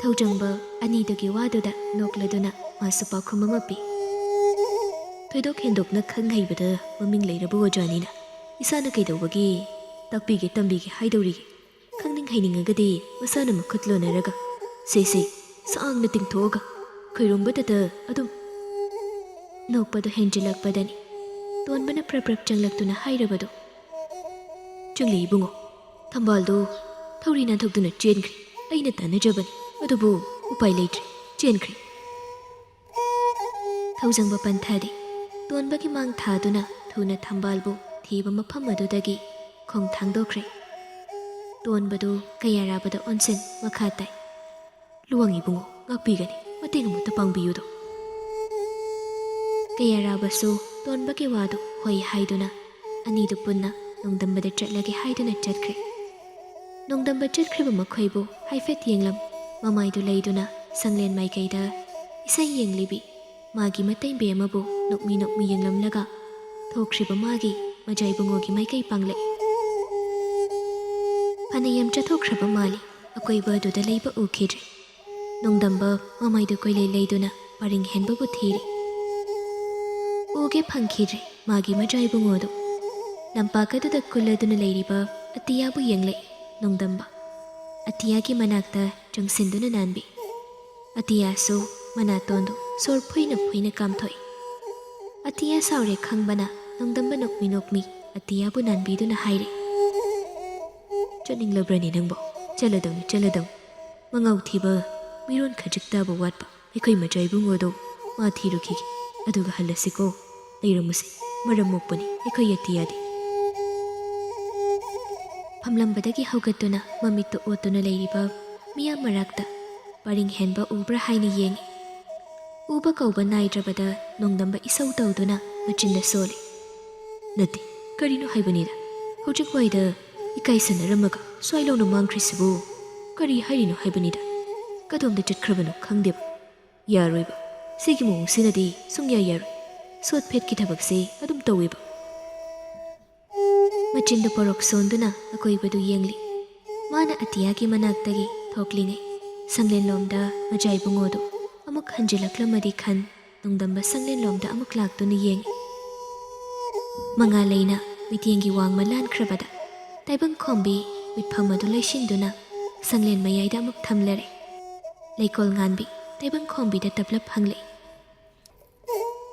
ꯊꯧꯖꯪꯕ ꯑꯅꯤꯗꯨꯒꯤ ꯋꯥꯗꯨꯗ ꯅꯣꯛꯂꯗꯨꯅ ꯃꯥꯁꯨ ꯄꯥꯎꯈꯨꯝ ꯑꯃ ꯄꯤ꯫ ꯊꯣꯏꯗꯣꯛ ꯍꯦꯟꯗꯣꯛꯅ ꯈꯪ ꯍꯩꯕꯗ ꯃꯃꯤꯡ ꯂꯩꯔꯕ ꯑꯣꯖꯥꯅꯤꯅ ꯏꯁꯥꯅ ꯀꯩꯗꯧꯕꯒꯤ ꯇꯥꯛꯄꯤꯒꯦ ꯇꯝꯕꯤꯒꯦ ꯍꯥꯏꯗꯧꯔꯤꯒꯦ? ꯈꯪꯅꯤꯡ ꯍꯩꯅꯤꯡꯉꯒꯗꯤ ꯃꯁꯥꯅ ꯃꯈꯨꯠ ꯂꯣꯟꯅꯔꯒ ꯁꯦ ꯁꯦ ꯁꯥꯡꯅ ꯇꯤꯡꯊꯣꯛꯑꯒ ꯈꯣꯏꯔꯨꯝꯕꯗꯇ ꯑꯗꯨꯝ ꯅꯣꯛꯄꯗꯨ ꯍꯦꯟꯖꯤꯜꯂꯛꯄꯗꯅꯤ ꯇꯣꯟꯕꯅ ꯄ꯭ꯔꯞ ꯄ꯭ꯔꯞ ꯆꯪꯂꯛꯇꯨꯅ ꯍꯥꯏꯔꯕꯗꯨ꯫ ꯆꯪꯂꯦ ꯏꯕꯨꯡꯉꯣ꯫ ꯊꯝꯕꯥꯜꯗꯨ ꯊꯧꯔꯤ ꯅꯥꯟꯊꯣꯛꯇꯨꯅ ꯆꯦꯟꯈ꯭ꯔꯦ꯫ ꯑꯩꯅ ꯇꯥꯟꯅꯖꯕꯅꯤ, ꯑꯗꯨꯕꯨ ꯎꯄꯥꯏ ꯂꯩꯇ꯭ꯔꯦ, ꯆꯦꯟꯈ꯭ꯔꯦ꯫ ꯊꯧꯖꯪꯕ ꯄꯟꯊꯗꯦ꯫ ꯇꯣꯟꯕꯒꯤ ꯃꯥꯡ ꯊꯥꯗꯨꯅ ꯊꯨꯅ ꯊꯝꯕꯥꯜꯕꯨ ꯊꯤꯕ ꯃꯐꯝ ꯑꯗꯨꯗꯒꯤ ꯈꯣꯡ ꯊꯥꯡꯗꯣꯛꯈ꯭ꯔꯦ꯫ ꯇꯣꯟꯕꯗꯨ ꯀꯌꯥꯔꯥꯕꯗ ꯑꯣꯟꯁꯤꯟ ꯃꯈꯥ ꯇꯥꯏ꯫ ꯂꯨꯋꯥꯡ ꯏꯕꯨꯡꯉꯣ, ꯉꯥꯛꯄꯤꯒꯅꯤ, ꯃꯇꯦꯡ ꯑꯃꯠꯇ ꯄꯥꯡꯕꯤꯌꯨꯗꯣ꯫ ꯀꯌꯥꯔꯥꯕꯁꯨ ꯇꯣꯟꯕꯒꯤ ꯋꯥꯗꯨ ꯍꯣꯏ ꯍꯥꯏꯗꯨꯅ ꯑꯅꯤꯗꯨ ꯄꯨꯟꯅ ꯅꯣꯡꯗꯝꯕꯗ ꯆꯠꯂꯒꯦ ꯍꯥꯏꯗꯨꯅ ꯆꯠꯈ꯭ꯔꯦ꯫ ꯅꯣꯡꯗꯝꯕ ꯆꯠꯈ꯭ꯔꯤꯕ ꯃꯈꯣꯏꯕꯨ ꯍꯥꯏꯐꯦꯠ ꯌꯦꯡꯂꯝ, ꯃꯃꯥꯏꯗꯨ ꯂꯩꯗꯨꯅ ꯁꯪꯂꯦꯟ ꯃꯥꯏꯀꯩꯗ ꯏꯁꯩ ꯌꯦꯡꯂꯤꯕꯤ ꯃꯥꯒꯤ ꯃꯇꯩꯕꯤ ꯑꯃꯕꯨ ꯅꯣꯛꯃꯤ ꯅꯣꯛꯃꯤ ꯌꯦꯡꯂꯝꯂꯒ ꯊꯣꯛꯈ꯭ꯔꯤꯕ ꯃꯥꯒꯤ ꯃꯖꯥ ꯏꯕꯨꯡꯉꯣꯒꯤ ꯃꯥꯏꯀꯩ ꯄꯥꯡꯂꯛꯏ꯫ ꯐꯅꯌꯥꯝ ꯆꯠꯊꯣꯛꯈ꯭ꯔꯕ ꯃꯥꯜꯂꯤ, ꯑꯀꯣꯏꯕ ꯑꯗꯨꯗ ꯂꯩꯕ ꯎꯈꯤꯗ꯭ꯔꯦ꯫ ꯅꯣꯡꯗꯝꯕ ꯃꯃꯥꯏꯗꯨ ꯀꯣꯏꯂꯩ ꯂꯩꯗꯨꯅ ꯄꯔꯤꯡ ꯍꯦꯟꯕꯕꯨ ꯊꯤꯔꯤ꯫ ꯎꯒꯦ ꯐꯪꯈꯤꯗ꯭ꯔꯦ ꯃꯥꯒꯤ ꯃꯖꯥ ꯏꯕꯨꯡꯉꯣꯗꯨ꯫ ꯂꯝꯄꯥꯛ ꯑꯗꯨꯗ ꯀꯨꯜꯂꯗꯨꯅ ꯂꯩꯔꯤꯕ ꯑꯇꯤꯌꯥꯕꯨ ꯌꯦꯡꯂꯛꯏ ꯅꯣꯡꯗꯝꯕ꯫ ꯑꯇꯤꯌꯥꯒꯤ ꯃꯅꯥꯛꯇ ꯆꯪꯁꯤꯟꯗꯨꯅ ꯅꯥꯟꯕꯤ꯫ ꯑꯇꯤꯌꯥꯁꯨ ꯃꯅꯥꯇꯣꯟꯗꯨ ꯁꯣꯔ ꯐꯨꯏꯅ ꯐꯨꯏꯅ ꯀꯥꯝꯊꯣꯛꯏ꯫ ꯑꯇꯤꯌꯥ ꯁꯥꯎꯔꯦ ꯈꯪꯕꯅ ꯅꯣꯡꯗꯝꯕ ꯅꯣꯛꯃꯤ ꯅꯣꯛꯃꯤ ꯑꯇꯤꯌꯥꯕꯨ ꯅꯥꯟꯕꯤꯗꯨꯅ ꯍꯥꯏꯔꯤ꯫ ꯆꯠꯅꯤꯡꯂꯕ꯭ꯔꯅꯦ ꯅꯪꯕꯣ? ꯆꯠꯂꯗꯧꯅꯤ, ꯆꯠꯂꯗꯧꯅꯤ꯫ ꯃꯉꯥꯎ ꯊꯤꯕ ꯃꯤꯔꯣꯟ ꯈꯖꯤꯛꯇꯕꯨ ꯋꯥꯠꯄ ꯑꯩꯈꯣꯏ ꯃꯆꯥ ꯏꯕꯨꯡꯉꯣꯗꯣ ꯃꯥ ꯊꯤꯔꯨꯈꯤꯒꯦ, ꯑꯗꯨꯒ ꯍꯜꯂꯁꯤꯀꯣ꯫ ꯂꯩꯔꯝꯃꯨꯁꯦ, ꯃꯔꯝ ꯃꯣꯛꯄꯅꯤ ꯑꯩꯈꯣꯏ ꯑꯇꯤꯌꯥꯗꯤ꯫ ꯐꯝꯂꯝꯕꯗꯒꯤ ꯍꯧꯒꯠꯇꯨꯅ ꯃꯃꯤꯠꯇꯨ ꯑꯣꯠꯇꯨꯅ ꯂꯩꯔꯤꯕ ꯃꯤꯌꯥꯝ ꯃꯔꯛꯇ ꯄꯔꯤꯡ ꯍꯦꯟꯕ ꯎꯕ꯭ꯔꯥ ꯍꯥꯏꯅ ꯌꯦꯡꯏ꯫ ꯎꯕ ꯀꯧꯕ ꯅꯥꯏꯗ꯭ꯔꯕꯗ ꯅꯣꯡꯗꯝꯕ ꯏꯁꯧ ꯇꯧꯗꯨꯅ ꯃꯆꯤꯟꯗ ꯁꯣꯜꯂꯤ꯫ ꯅꯠꯇꯦ, ꯀꯔꯤꯅꯣ ꯍꯥꯏꯕꯅꯤꯗ, ꯍꯧꯖꯤꯛ ꯋꯥꯏꯗ ꯏꯀꯥꯏ ꯁꯟꯅꯔꯝꯃꯒ ꯁ꯭ꯋꯥꯏ ꯂꯧꯅ ꯃꯥꯡꯈ꯭ꯔꯤꯁꯤꯕꯨ? ꯀꯔꯤ ꯍꯥꯏꯔꯤꯅꯣ ꯍꯥꯏꯕꯅꯤꯗ, ꯀꯗꯣꯝꯗ ꯆꯠꯈ꯭ꯔꯕꯅꯣ ꯈꯪꯗꯦꯕ꯫ ꯌꯥꯔꯣꯏꯕ, ꯁꯤꯒꯤ ꯃꯑꯣꯡꯁꯤꯅꯗꯤ ꯁꯨꯡꯌꯥ ꯌꯥꯔꯣꯏ꯫ ꯁꯣꯠ ꯐꯦꯠꯀꯤ ꯊꯕꯛꯁꯦ ꯑꯗꯨꯝ ꯇꯧꯋꯦꯕ꯫ ꯃꯆꯤꯟꯗꯨ ꯄꯣꯔꯣꯛ ꯁꯣꯟꯗꯨꯅ ꯑꯀꯣꯏꯕꯗꯨ ꯌꯦꯡꯂꯤ꯫ ꯃꯥꯅ ꯑꯇꯤꯌꯥꯒꯤ ꯃꯅꯥꯛꯇꯒꯤ ꯊꯣꯛꯂꯤꯉꯩ ꯁꯪꯂꯦꯟꯂꯣꯝꯗ ꯃꯖꯥꯏ ꯏꯕꯨꯡꯉꯣꯗꯨ ꯑꯃꯨꯛ ꯍꯟꯖꯤꯜꯂꯛꯂꯝꯃꯗꯤ ꯈꯟ, ꯅꯣꯡꯗꯝꯕ ꯁꯪꯂꯦꯟꯂꯣꯝꯗ ꯑꯃꯨꯛ ꯂꯥꯛꯇꯨꯅ ꯌꯦꯡꯏ꯫ ꯃꯉꯥꯜ ꯂꯩꯅ ꯃꯤꯠꯌꯦꯡꯒꯤ ꯋꯥꯡꯃ ꯂꯥꯟꯈ꯭ꯔꯕꯗ, ꯇꯥꯏꯕꯪꯈꯣꯝꯕꯤ ꯃꯤꯠꯐꯝ ꯑꯗꯨ ꯂꯩꯁꯤꯟꯗꯨꯅ ꯁꯪꯂꯦꯟ ꯃꯌꯥꯏꯗ ꯑꯃꯨꯛ ꯊꯝꯂꯔꯦ꯫ ꯂꯩꯀꯣꯜ ꯉꯥꯟꯕꯤ ꯇꯥꯏꯕꯪꯈꯣꯝꯕꯤꯗ ꯇꯞꯂꯞ ꯍꯪꯂꯛꯏ,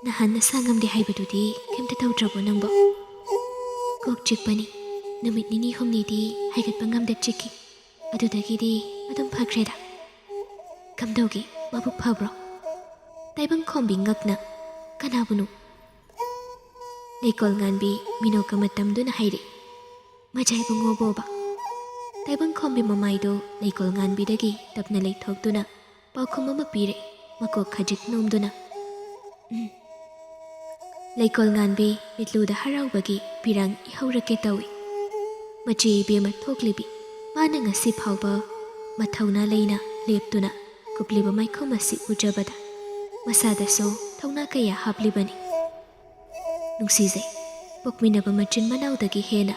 "ꯅꯍꯥꯟ ꯅꯁꯥ ꯉꯝꯗꯦ ꯍꯥꯏꯕꯗꯨꯗꯤ ꯀꯩꯝꯇ ꯇꯧꯗ꯭ꯔꯕꯣ ꯅꯪꯕꯣ?" "ꯀꯣꯛ ꯆꯤꯛꯄꯅꯤ꯫ ꯅꯨꯃꯤꯠ ꯅꯤꯅꯤ ꯍꯨꯝꯅꯤꯗꯤ ꯍꯥꯏꯒꯠꯄ ꯉꯝꯗ ꯆꯤꯛꯈꯤ꯫ ꯑꯗꯨꯗꯒꯤꯗꯤ ꯑꯗꯨꯝ ꯐꯈ꯭ꯔꯦꯗ꯫" "ꯀꯝꯗꯧꯒꯦ? ꯃꯕꯨꯛ ꯐꯕ꯭ꯔꯣ?" ꯇꯥꯏꯕꯪꯈꯣꯝꯕꯤ ꯉꯛꯅ, "ꯀꯅꯥꯕꯨꯅꯣ?" ꯂꯩꯀꯣꯜ ꯉꯥꯟꯕꯤ ꯃꯤꯅꯣꯛ ꯑꯃ ꯇꯝꯗꯨꯅ ꯍꯥꯏꯔꯛꯏ, "ꯃꯖꯥꯏ ꯏꯕꯨꯡꯉꯣꯕꯣꯕ?" ꯇꯥꯏꯕꯪꯈꯣꯝꯕꯤ ꯃꯃꯥꯏꯗꯨ ꯂꯩꯀꯣꯜ ꯉꯥꯟꯕꯤꯗꯒꯤ ꯇꯞꯅ ꯂꯩꯊꯣꯛꯇꯨꯅ ꯄꯥꯎꯈꯨꯝ ꯑꯃ ꯄꯤꯔꯛꯏ, ꯃꯀꯣꯛ ꯈꯖꯤꯛ ꯅꯣꯝꯗꯨꯅ꯫ ꯎꯝ꯫ ꯂꯩꯀꯣꯜ ꯉꯥꯟꯕꯤ ꯃꯤꯠꯂꯨꯗ ꯍꯔꯥꯎꯕꯒꯤ ꯄꯤꯔꯥꯡ ꯏꯍꯧꯔꯛꯀꯦ ꯇꯧꯏ꯫ ꯃꯆꯦ ꯏꯕꯦꯝꯃ ꯊꯣꯛꯂꯤꯕꯤ, ꯃꯥꯅ ꯉꯁꯤ ꯐꯥꯎꯕ ꯃꯊꯧꯅꯥ ꯂꯩꯅ ꯂꯦꯞꯇꯨꯅ ꯀꯨꯞꯂꯤꯕ ꯃꯥꯏꯈꯨꯝ ꯑꯁꯤ ꯎꯖꯕꯗ ꯃꯁꯥꯗꯁꯨ ꯊꯧꯅꯥ ꯀꯌꯥ ꯍꯥꯞꯂꯤꯕꯅꯤ꯫ ꯅꯨꯡꯁꯤꯖꯩ, ꯄꯣꯛꯃꯤꯟꯅꯕ ꯃꯆꯤꯟ ꯃꯅꯥꯎꯗꯒꯤ ꯍꯦꯟꯅ꯫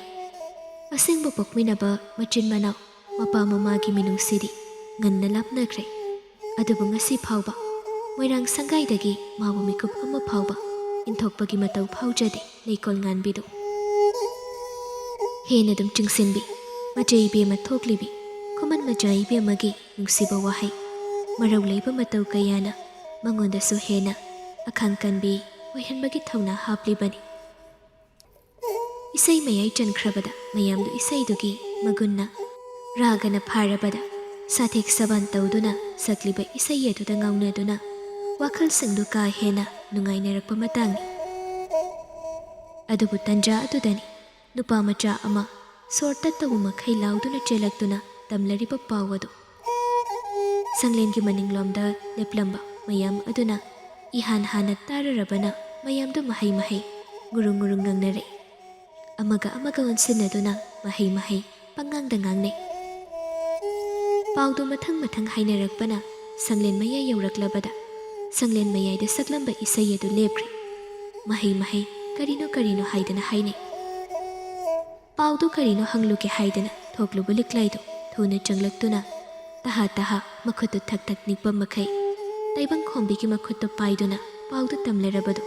ꯑꯁꯦꯡꯕ ꯄꯣꯛꯃꯤꯟꯅꯕ ꯃꯆꯤꯟ ꯃꯅꯥꯎ, ꯃꯄꯥ ꯃꯃꯥꯒꯤ ꯃꯤꯅꯨꯡꯁꯤꯗꯤ ꯉꯟꯅ ꯂꯥꯞꯅꯈ꯭ꯔꯦ꯫ ꯑꯗꯨꯕꯨ ꯉꯁꯤ ꯐꯥꯎꯕ ꯃꯣꯏꯔꯥꯡ ꯁꯪꯒꯥꯏꯗꯒꯤ ꯃꯥꯕꯨ ꯃꯤꯀꯨꯞ ꯑꯃ ꯐꯥꯎꯕ ꯏꯟꯊꯣꯛꯄꯒꯤ ꯃꯇꯧ ꯐꯥꯎꯖꯗꯦ ꯂꯩꯀꯣꯜ ꯉꯥꯟꯕꯤꯗꯨ꯫ ꯍꯦꯟꯅ ꯑꯗꯨꯝ ꯆꯤꯡꯁꯤꯟꯕꯤ, ꯃꯆꯦ ꯏꯕꯦꯝꯃ ꯊꯣꯛꯂꯤꯕꯤ, ꯈꯨꯃꯟ ꯃꯆꯥ ꯏꯕꯦꯝꯃꯒꯤ ꯅꯨꯡꯁꯤꯕ ꯋꯥꯍꯩ, ꯃꯔꯧ ꯂꯩꯕ ꯃꯇꯧ ꯀꯌꯥꯅ ꯃꯉꯣꯟꯗꯁꯨ ꯍꯦꯟꯅ ꯑꯈꯥꯡ ꯀꯟꯕꯤ ꯑꯣꯏꯍꯟꯕꯒꯤ ꯊꯧꯅꯥ ꯍꯥꯞꯂꯤꯕꯅꯤ꯫ ꯏꯁꯩ ꯃꯌꯥꯏ ꯆꯟꯈ꯭ꯔꯕꯗ ꯃꯌꯥꯝꯗꯨ ꯏꯁꯩꯗꯨꯒꯤ ꯃꯒꯨꯟꯅ ꯔꯥꯒꯅ ꯐꯥꯔꯕꯗ ꯁꯥꯊꯦꯛ ꯁꯕꯥꯟ ꯇꯧꯗꯨꯅ ꯁꯛꯂꯤꯕ ꯏꯁꯩ ꯑꯗꯨꯗ ꯉꯥꯎꯅꯗꯨꯅ ꯋꯥꯈꯜꯁꯤꯡꯗꯨ ꯀꯥ ꯍꯦꯟꯅ ꯅꯨꯡꯉꯥꯏꯅꯔꯛꯄ ꯃꯇꯥꯡꯅꯤ꯫ ꯑꯗꯨꯕꯨ ꯇꯟꯖꯥ ꯑꯗꯨꯗꯅꯤ ꯅꯨꯄꯥ ꯃꯆꯥ ꯑꯃ ꯁꯣꯔ ꯇꯠꯇꯕ ꯃꯈꯩ ꯂꯥꯎꯗꯨꯅ ꯆꯦꯜꯂꯛꯇꯨꯅ ꯇꯝꯂꯔꯤꯕ ꯄꯥꯎ ꯑꯗꯨ꯫ ꯁꯪꯂꯦꯟꯒꯤ ꯃꯅꯤꯡꯂꯣꯝꯗ ꯂꯦꯞꯂꯝꯕ ꯃꯌꯥꯝ ꯑꯗꯨꯅ ꯏꯍꯥꯟ ꯍꯥꯟꯅ ꯇꯥꯔꯔꯕꯅ ꯃꯌꯥꯝꯗꯨ ꯃꯍꯩ ꯃꯍꯩ ꯉꯨꯔꯨꯡ ꯉꯨꯔꯨꯡ ꯉꯪꯅꯔꯛꯏ꯫ ꯑꯃꯒ ꯑꯃꯒ ꯑꯣꯟꯁꯤꯟꯅꯗꯨꯅ ꯃꯍꯩ ꯃꯍꯩ ꯄꯪꯉꯥꯡꯗ ꯉꯥꯡꯅꯩ꯫ ꯄꯥꯎꯗꯨ ꯃꯊꯪ ꯃꯊꯪ ꯍꯥꯏꯅꯔꯛꯄꯅ ꯁꯪꯂꯦꯟ ꯃꯌꯥꯏ ꯌꯧꯔꯛꯂꯕꯗ ꯁꯪꯂꯦꯟ ꯃꯌꯥꯏꯗ ꯁꯛꯂꯝꯕ ꯏꯁꯩ ꯑꯗꯨ ꯂꯦꯞꯈ꯭ꯔꯦ꯫ ꯃꯍꯩ ꯃꯍꯩ ꯀꯔꯤꯅꯣ ꯀꯔꯤꯅꯣ ꯍꯥꯏꯗꯅ ꯍꯥꯏꯅꯩ꯫ ꯄꯥꯎꯗꯨ ꯀꯔꯤꯅꯣ ꯍꯪꯂꯨꯒꯦ ꯍꯥꯏꯗꯅ ꯊꯣꯛꯂꯨꯕ ꯂꯤꯛꯂꯥꯏꯗꯨ ꯊꯨꯅ ꯆꯪꯂꯛꯇꯨꯅ ꯇꯍꯥ ꯇꯍꯥ ꯃꯈꯨꯠꯇꯨ ꯊꯛ ꯊꯛ ꯅꯤꯛꯄ ꯃꯈꯩ ꯇꯥꯏꯕꯪꯈꯣꯝꯕꯤꯒꯤ ꯃꯈꯨꯠꯇꯨ ꯄꯥꯏꯗꯨꯅ ꯄꯥꯎꯗꯨ ꯇꯝꯂꯔꯕꯗꯨ꯫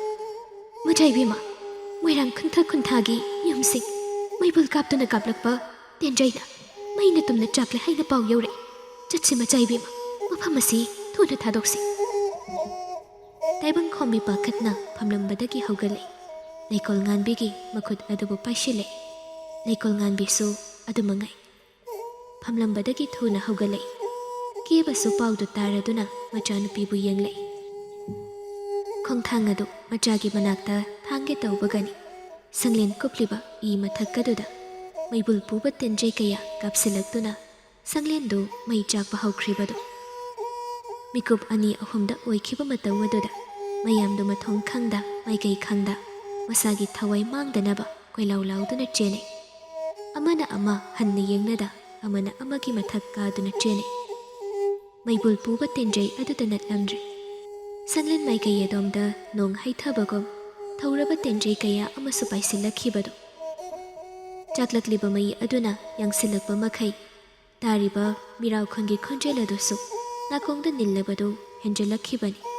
"ꯃꯆꯥ ꯏꯕꯦꯝꯃ, ꯃꯣꯏꯔꯥꯡ ꯈꯨꯟꯊ ꯈꯨꯟꯊꯥꯒꯤ ꯌꯨꯝꯁꯤꯡ ꯃꯩꯕꯨꯜ ꯀꯥꯞꯇꯨꯅ ꯀꯥꯞꯂꯛꯄ ꯇꯦꯟꯖꯩꯅ ꯃꯩꯅ ꯇꯨꯝꯅ ꯆꯥꯛꯂꯦ ꯍꯥꯏꯅ ꯄꯥꯎ ꯌꯧꯔꯛꯏ꯫ ꯆꯠꯁꯤ ꯃꯆꯥ ꯏꯕꯦꯝꯃ, ꯃꯐꯝ ꯑꯁꯤ ꯊꯨꯅ ꯊꯥꯗꯣꯛꯁꯤ꯫" ꯇꯥꯏꯕꯪꯈꯣꯝꯕꯤ ꯄꯥꯈꯠꯅ ꯐꯝꯂꯝꯕꯗꯒꯤ ꯍꯧꯒꯠꯂꯛꯏ꯫ ꯂꯩꯀꯣꯜ ꯉꯥꯟꯕꯤꯒꯤ ꯃꯈꯨꯠ ꯑꯗꯨꯕꯨ ꯄꯥꯏꯁꯤꯜꯂꯦ꯫ ꯂꯩꯀꯣꯜ ꯉꯥꯟꯕꯤꯁꯨ ꯑꯗꯨꯃꯉꯥꯏ꯫ ꯐꯝꯂꯝꯕꯗꯒꯤ ꯊꯨꯅ ꯍꯧꯒꯠꯂꯛꯏ꯫ ꯀꯦꯕꯁꯨ ꯄꯥꯎꯗꯨ ꯇꯥꯔꯗꯨꯅ ꯃꯆꯥꯅꯨꯄꯤꯕꯨ ꯌꯦꯡꯂꯛꯏ꯫ ꯈꯣꯡꯊꯥꯡ ꯑꯗꯨ ꯃꯆꯥꯒꯤ ꯃꯅꯥꯛꯇ ꯊꯥꯡꯒꯦ ꯇꯧꯕꯒꯅꯤ ꯁꯪꯂꯦꯟ ꯀꯨꯞꯂꯤꯕ ꯏ ꯃꯊꯛ ꯑꯗꯨꯗ ꯃꯩꯕꯨꯜ ꯄꯨꯕ ꯇꯦꯟꯖꯩ ꯀꯌꯥ ꯀꯥꯞꯁꯤꯜꯂꯛꯇꯨꯅ ꯁꯪꯂꯦꯟꯗꯨ ꯃꯩ ꯆꯥꯛꯄ ꯍꯧꯈ꯭ꯔꯤꯕꯗꯨ꯫ ꯃꯤꯀꯨꯞ ꯑꯅꯤ ꯑꯍꯨꯝꯗ ꯑꯣꯏꯈꯤꯕ ꯃꯇꯧ ꯑꯗꯨꯗ ꯃꯌꯥꯝꯗꯨ ꯃꯊꯣꯡ ꯈꯪꯗ ꯃꯥꯏꯀꯩ ꯈꯪꯗ ꯃꯁꯥꯒꯤ ꯊꯋꯥꯏ ꯃꯥꯡꯗꯅꯕ ꯀꯣꯏꯂꯥꯎ ꯂꯥꯎꯗꯨꯅ ꯆꯦꯟꯅꯩ꯫ ꯑꯃꯅ ꯑꯃ ꯍꯟꯅ ꯌꯦꯡꯅꯗ ꯑꯃꯅ ꯑꯃꯒꯤ ꯃꯊꯛ ꯀꯥꯗꯨꯅ ꯆꯦꯟꯅꯩ꯫ ꯃꯩꯕꯨꯜ ꯄꯨꯕ ꯇꯦꯟꯖꯩ ꯑꯗꯨꯗ ꯅꯠꯂꯝꯗ꯭ꯔꯦ꯫ ꯁꯪꯂꯦꯟ ꯃꯥꯏꯀꯩ ꯑꯗꯣꯝꯗ ꯅꯣꯡ ꯍꯩꯊꯕꯒꯨꯝ ꯊꯧꯔꯕ ꯇꯦꯟꯖꯩ ꯀꯌꯥ ꯑꯃꯁꯨ ꯄꯥꯏꯁꯤꯜꯂꯛꯈꯤꯕꯗꯨ꯫ ꯆꯥꯛꯂꯛꯂꯤꯕ ꯃꯩ ꯑꯗꯨꯅ ꯌꯥꯡꯁꯤꯜꯂꯛꯄ ꯃꯈꯩ ꯇꯥꯔꯤꯕ ꯃꯤꯔꯥꯎꯈꯣꯟꯒꯤ ꯈꯣꯟꯖꯦꯜ ꯑꯗꯨꯁꯨ ꯅꯥꯀꯣꯡꯗ ꯅꯤꯜꯂꯕꯗꯨ ꯍꯦꯟꯖꯤꯜꯂꯛꯈꯤꯕꯅꯤ꯫